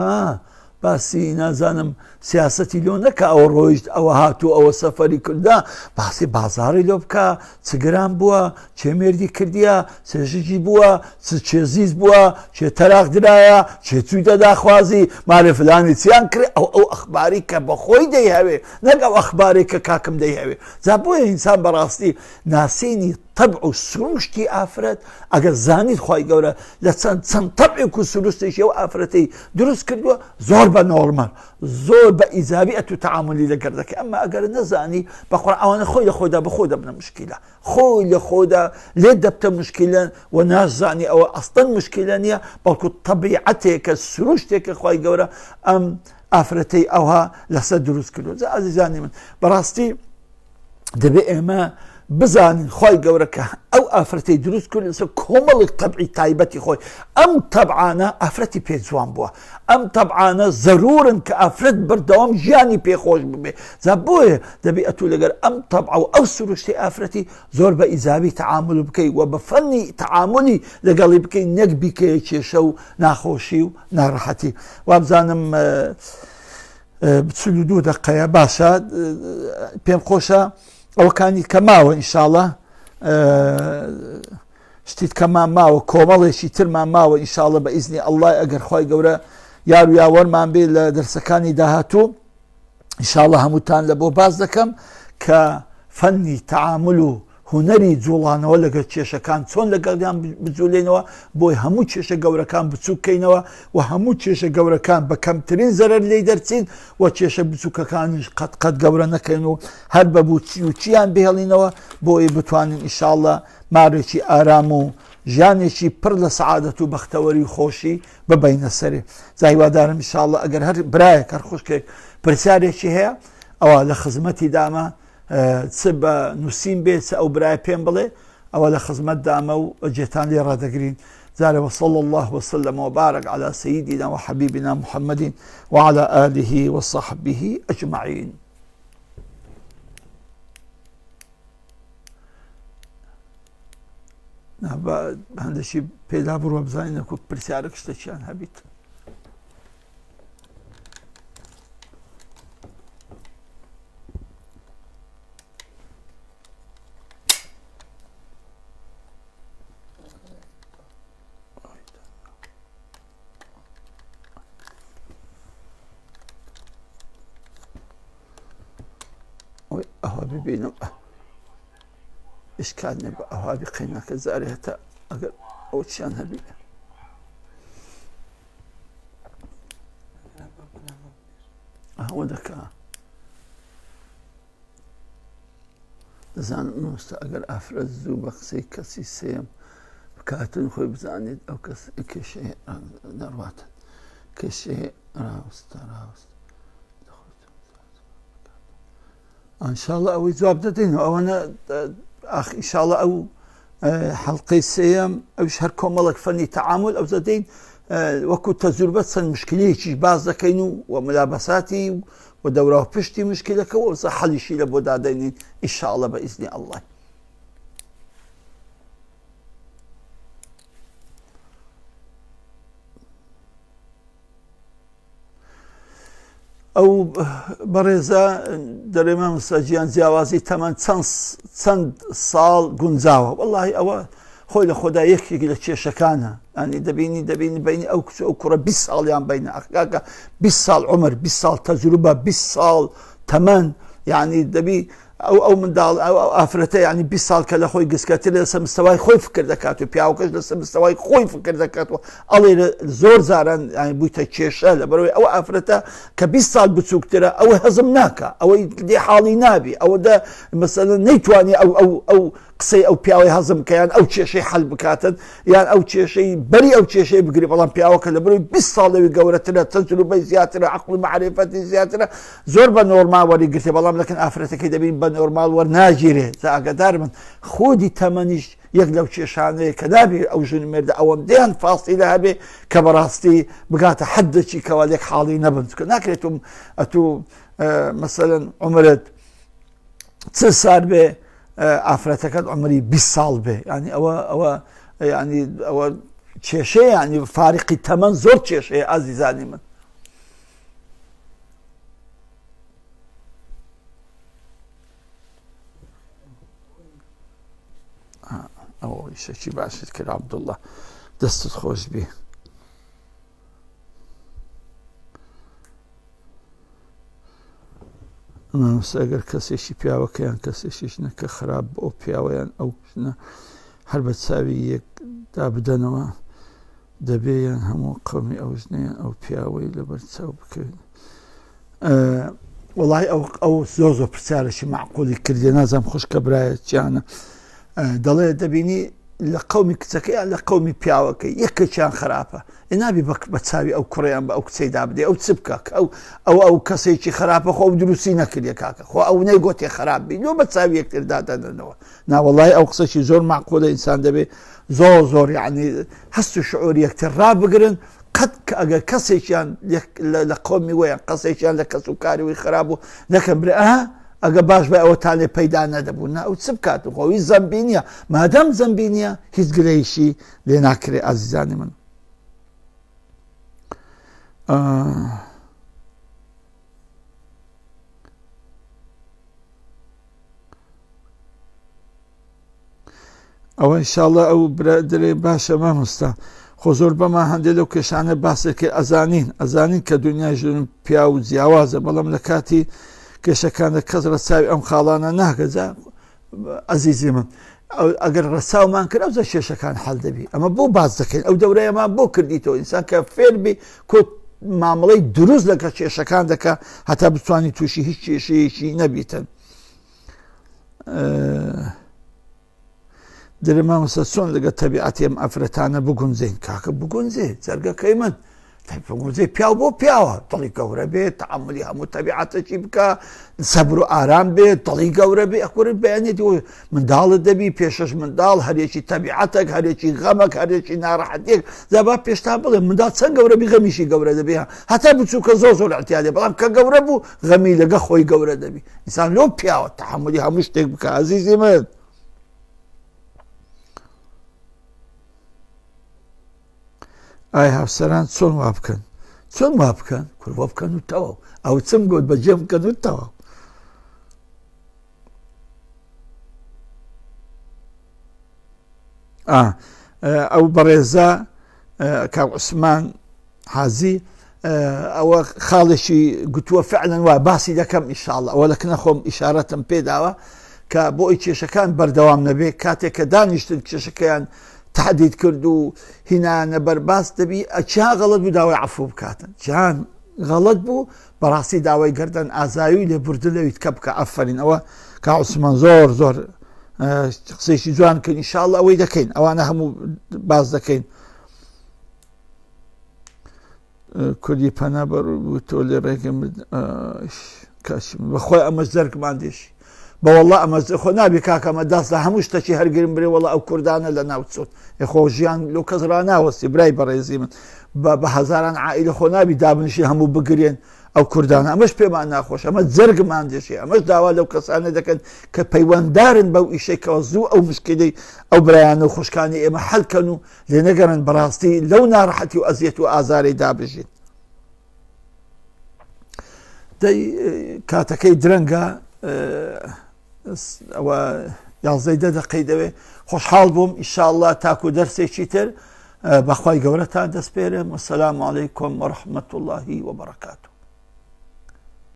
باسی نازانم سیاسەتی لۆ نەکە ئەوە ڕۆیشت ئەوە هاتوو ئەوە سەفەری کردا باسی بازاری لۆ بکە چ گران بووە چێ مێردی کردیە چێ ژجی بووە چ چێزیز بووە چێ تەراق درایە چێ چوویتە داخوازی مارێ فلانی چیان کرد ئەو ئەو ئەخباری کە بەخۆی دەیهەوێ نەک ئەو ئەخبارێک کە کاکم دەیهەوێ جا بۆیە ئینسان بەڕاستی ناسینی تەبع و سروشتی ئافرەت ئەگەر زانیت خوای گەورە لە چەند چەند تەبعێک و سروشتێکی ئەو ئافرەتەی دروست کردووە زۆر بە نۆرمال زۆر بە ئیجابی ئەتو تەعاملی لەگەر دەکەی ئەمما ئەگەر نەزانی بەخۆ ئەوانە خۆی لە خۆدا بەخۆ دەبنە مشکیلە خۆی لە خۆدا لێ دەبتە مشکیلە و نازانی ئەوە ئەستەن مشکیلە نییە بەڵکو تەبیعەتێکە سروشتێکە خوای گەورە ئەم ئافرەتەی ئەوها لەسەر دروست کردووە جا ئازیزانی من بەڕاستی دەبێ ئێمە بزانین خی گەورە کە ئەو ئافرەتی دروست کرد لەسەر کۆمەڵێک تەبعی تایبەتی خۆی ئەم تەبعانە ئافرەتی پێ جوان بووە ئەم تەبعانە زەرورن کە ئافرەت بەردەوام ژیانی پێخۆش ببێ جا بۆیە دەبێ ئەتوو لەگەر ئەم تەبع و ئەو سروشتی ئافرەتی زۆر بە ئیجابی تەعامل بکەی و بە فەنی تەعاملی لەگەڵی بکەی نەک بیکەیە کێشە و ناخۆشی و ناڕەحەتی وابزانم 42 دقەیە باشە پێم خۆشە ئەوەکانی کە ماوە ئینشاءڵە شتیت کەمان ماوە کۆمەڵێکی ترمان ماوە ئینشاءڵە بە ئیزنی ئەڵڵای ئەگەر خوای گەورە یار و یاوەرمان بێ لە دەرسەکانی داهاتوو ئینشاءڵە هەمووتان لە بۆ باس دەکەم کە فەنی تەعامل و هونەری جوڵانەوە لەگەڵ کێشەکان چۆن لەگەڵیان بجولێنەوە بۆی هەموو کێشە گەورەکان بچووکەینەوە و هەموو کێشە گەورەکان بە کەمترین زەرەر لێی دەرچین و کێشە بچووکەکانیش قەت قەت گەورە نەکەین و هەر بە بووچی و چیان بهێڵینەوە بۆی بتوانین ئیشاڵە مارێکی ئارام و ژیانێکی پڕ لە سەعادەت و بەختەوەری و خۆشی ببینە سەرێ جا هیوادارم ئیشاڵە ئەگەر هەر برایەک هەر خوشکێک پرسیارێکی هەیە ئەوە لە خزمەتی دامە چ بە نووسین بێ چ ئەو برای پێم بڵێ ئەوە لە خزمەت دامە و جێتان لێ ڕادەگرین جارێ وصلى الله وسلم وبارك على سيدنا وحبيبنا محمد وعلى آله وصحبه أجمعين هەندێکی پێدا بڕوە بزانین کو پرسیارێک شتێکیان هەبیت ئەوە ببینم ئشکال نیە بە ئەوها بی قەیناکە جارێ هەتا ئەگەر ئەو چیان هەبی ئەوە دەکا دەزانم مامۆستا ئەگەر ئافرەت زوو بە قسەی کەسی سێم بکاتن خۆی بزانێت ئەو کەس کێشەیە دەڕواتن. کەسێ ڕاوستە ڕاوست ئەنشاءاللە ئەوەی جواب دەدەینەوە ئەوانە ئاخ ئیشاڵە ئەو حەڵقەی سێیەم ئەوش هەر کۆمەڵک فەنی تەعامل ئەو دەدەین وەکو تەجربە چەند مشکلەیەکیش باز دەکەین و و ملابەساتی و دەورا و پشتی مشکلەکە و ئەوسا حەلیشی لە بۆ دادەینین ئیشاڵە بە ئیزنی ئەڵڵا ئەو بەڕێزە دەڵێ مامۆستا گیان جیاوازی تەمەن چەند چەند ساڵ گونجاوە وەڵی ئەوە خۆی لە خۆدا یەکێک لە کێشەکانە ئەنی دەبینی دەبینی بینی ئەو کچ ئەو کوڕە 20 ساڵیان بینە ئەخکاکە 20 ساڵ عمر 20 ساڵ تەجروبە 20 ساڵ تەمەن یعنی دەبی ئەو ئەو منداڵ ئەو ئەو ئافرەتە یانی 20 ساڵ کە لە خۆی گسکەتر لەسەر مستەوای خۆی فکر دەکات و پیاوەکەش لەسەر مستەوای خۆی فکر دەکات و ئەڵێ زۆر جاران یانی بوویتە کێشە لە بەرەوەی ئەو ئافرەتە کە 20 ساڵ بچووکترە ئەوە هەزم ناکە ئەوەی لێ حاڵی نابی ئەوە دە مەسەلەن نەیتوانی ئەو ئەو ئەو قسەی ئەو پیاوەی هەزم بکە یان ئەو کێشەی حەل بکاتن یان ئەو کێشەی بەری ئەو کێشەی بگری بەڵام پیاوەکە لە بەرەوەی 20 ساڵ لەوی گەورەترە تەجروبەی زیاترە عەقڵ و مەعریفەتی زیاترە زۆر بە نۆرمال وەری گرتێ بەڵام لەکن ئافرەتەکەی دەبین بە نۆرمال وەرناگیرێ جا ئاگادار بن خودی تەمەنیش یەک لەو کێشانەیە کە نابێ ئەو ژن مێردە ئەوەندەیان فاسیلە هەبێ کە بەڕاستی بگاتە حەدێکی کەوا لێک حاڵی نەبن چونکە ناکرێت ئەتوو مەسەلەن عومرت چ سال بێ ئافرەتەکەت عمری 20 ساڵ بێ ینی ئەوە ئەوە ینی ئەوە کێشەیە ینی فارقی تەمەن زۆر کێشەیە ئازیزانی من ئەوە ئیشەکی باشت کرد عبدوڵە دەستت خۆش بێ مامۆستا ئەگەر کەسێکی پیاوەکە یان کەسێکی ژنەکە خراپ بۆ ئەو پیاوەیان ئەو ژنە هەر بە چاوی یەکدا بدەنەوە دەبێ یان هەموو قەومی ئەو ژنەیان ئەو پیاوەی لەبەر چاو بکەوێت وڵی ئەو ئەو زۆر زۆر پرسیارێکی معقولی کردێ نازانم خوشکە برایە چیانە دەڵێ دەبینی لە قەومی کچەکە یان لە قەومی پیاوەکەی یەکێکیان خراپە ئێ نابی بە بە چاوی ئەو کوڕیان بە ئەو کچەی دابدێ ئەو چ بکە کە ئەو ئەو ئەو کەسێکی خراپە خۆ ئەو دروستی نەکردێ کاکە خۆ ئەو نەیگۆتێ خراپ بی لۆ بە چاوی یەکتر دادەنەنەوە ناوەڵای ئەو قسەشی زۆر معقولە ئینسان دەبێ زۆر زۆر یعنی هەست و شعور یەکتر ڕابگرن قەت کە ئەگەر کەسێکیان لە قۆمی ویان قەسێکیان لە کەس و کاریوی خراپ بوو نەکەن برێ ئەها ئەگە باش بە ئەوە تانێ پەیدا نەدەبوو نا ئەو چ بکات و خۆوی زەمبی نییە مادەم زەمبی نییە هیچ گلەیشی لێ ناکرێ ئازیزانی من ئەوە انشاءاللە ئەو برا دەرێ باشە مامۆستا خۆ زۆر بەما هەندێک لەو کێشانە باسێک ئەزانین ئەزانین کە دنیای ژن پیا و جیاوازە بەڵام لە کاتی کێشەکانە کەس ڕەچاوی ئەم خاڵانە ناکەجا ئەزیزی من ئەگەر ڕەچاومان کرد ئەو کێشەکان حل دەبی ئەمە بۆ باز دەکەین ئەو دەورەیەمان بۆ کردیتەوە ئینسان کە فێربی کۆ مامەڵەی دروست لەگە کێشەکان دەکە هەتا بتوانانی تووشی هیچ کێشەیەکی نەبیتن دەرێ مامۆستا چۆن لەگە تەبیعەتی ئەم ئافرەتانە بگونجێن کاکە بگونجێ جەرگەکەی من بگونجێ پیاو بۆ پیاوە دڵی گەورە بێت تعاملی هەموو تەبیعەتەکی بکە سەبر و ئارام بێت دڵی گەورە بێ ئەخورە بەیانێتی منداڵت دەبی پێشش منداڵ هەرێکی تەبیعەتێک هەرێکی غەمەک هەرێکی ناڕەحەتێک جا با پێشتا بڵێ منداڵ چەند گەورە بی غەمیشی گەورە دەبی هەتا بچووکە زۆر زۆر اعتیادێ بەڵام کە گەورە بوو غەمی لەگە خۆی گەورە دەبی ئینسان لۆ پیاوە تەحەمولی هەموو شتێک بکە ئازیزی من ئای هاوسەران چۆن وا بکەن چۆن وا بکەن کوروە بکەن و تەواو ئەو چم گوت بەجێ بکەن و تەواو ئەو بەڕێزە کاک عوسمان حازی ئەوە خاڵێکی گوتووە فعلەن وا باسی دەکەم ئیشاڵ ئەوە لە کنە خۆم ئیشارەتم پێداوە کە بۆ ئەوی کێشەکان بەردەوام نەبێ کاتێک کە دانیشتن کێشەکەیان تهدید کرد و هینانە بەرباس دەبی ئەچیا غەڵت بوو داوای عفو بکاتن جان غەڵت بوو بەڕاستی داوای گەردەن ئازایی و لێبوردن لەویت کە بکە ئەفەرین ئەوە کا عوسمان زۆر زۆر قسەیەکی جوان کە ئینشاءاللە ئەوەی دەکەین ئەوانە هەموو باس دەکەین. کوردی پەنابەر بوو تۆ لێ ڕێگەم کاش بەخۆی ئەمەش زەرگمان دێشی بەوەڵا ئەمە خۆ نابی کاکەمە داست لە هەموو شتەکی هەرگرم برێ وەڵا ئەو کوردانە لە ناوچۆن خۆ ژیان لۆ کەس ڕناوەستی برای بەڕێزی من بە هەزاران عائلە خۆ نابی دابنیشی هەموو بگرێن ئەو کوردانە ئەمەش پێمان ناخۆش ئەمە جەرگمان دێشێ ئەمەش داوا لەو کەسانە دەکەن کە پەیوەندارن بەو ئیشێکەوە زوو ئەو مشکلەی ئەو برایان و خوشکانی ئێمە حلکەن و لێ نەگەڕن بەڕاستی لەو ناڕەحەتی و ئەزیەت و ئازارەی دابژین دەی کاتەکەی درەنگە ئەوە یازدەی دە دەقەی دەوێ خۆشحاڵ بووم ئیشاءله تاکو دەرسێکی تر بەخوای گەورەتان دەستپێرم وسلام علیکم ورحمة الله وبرکاته.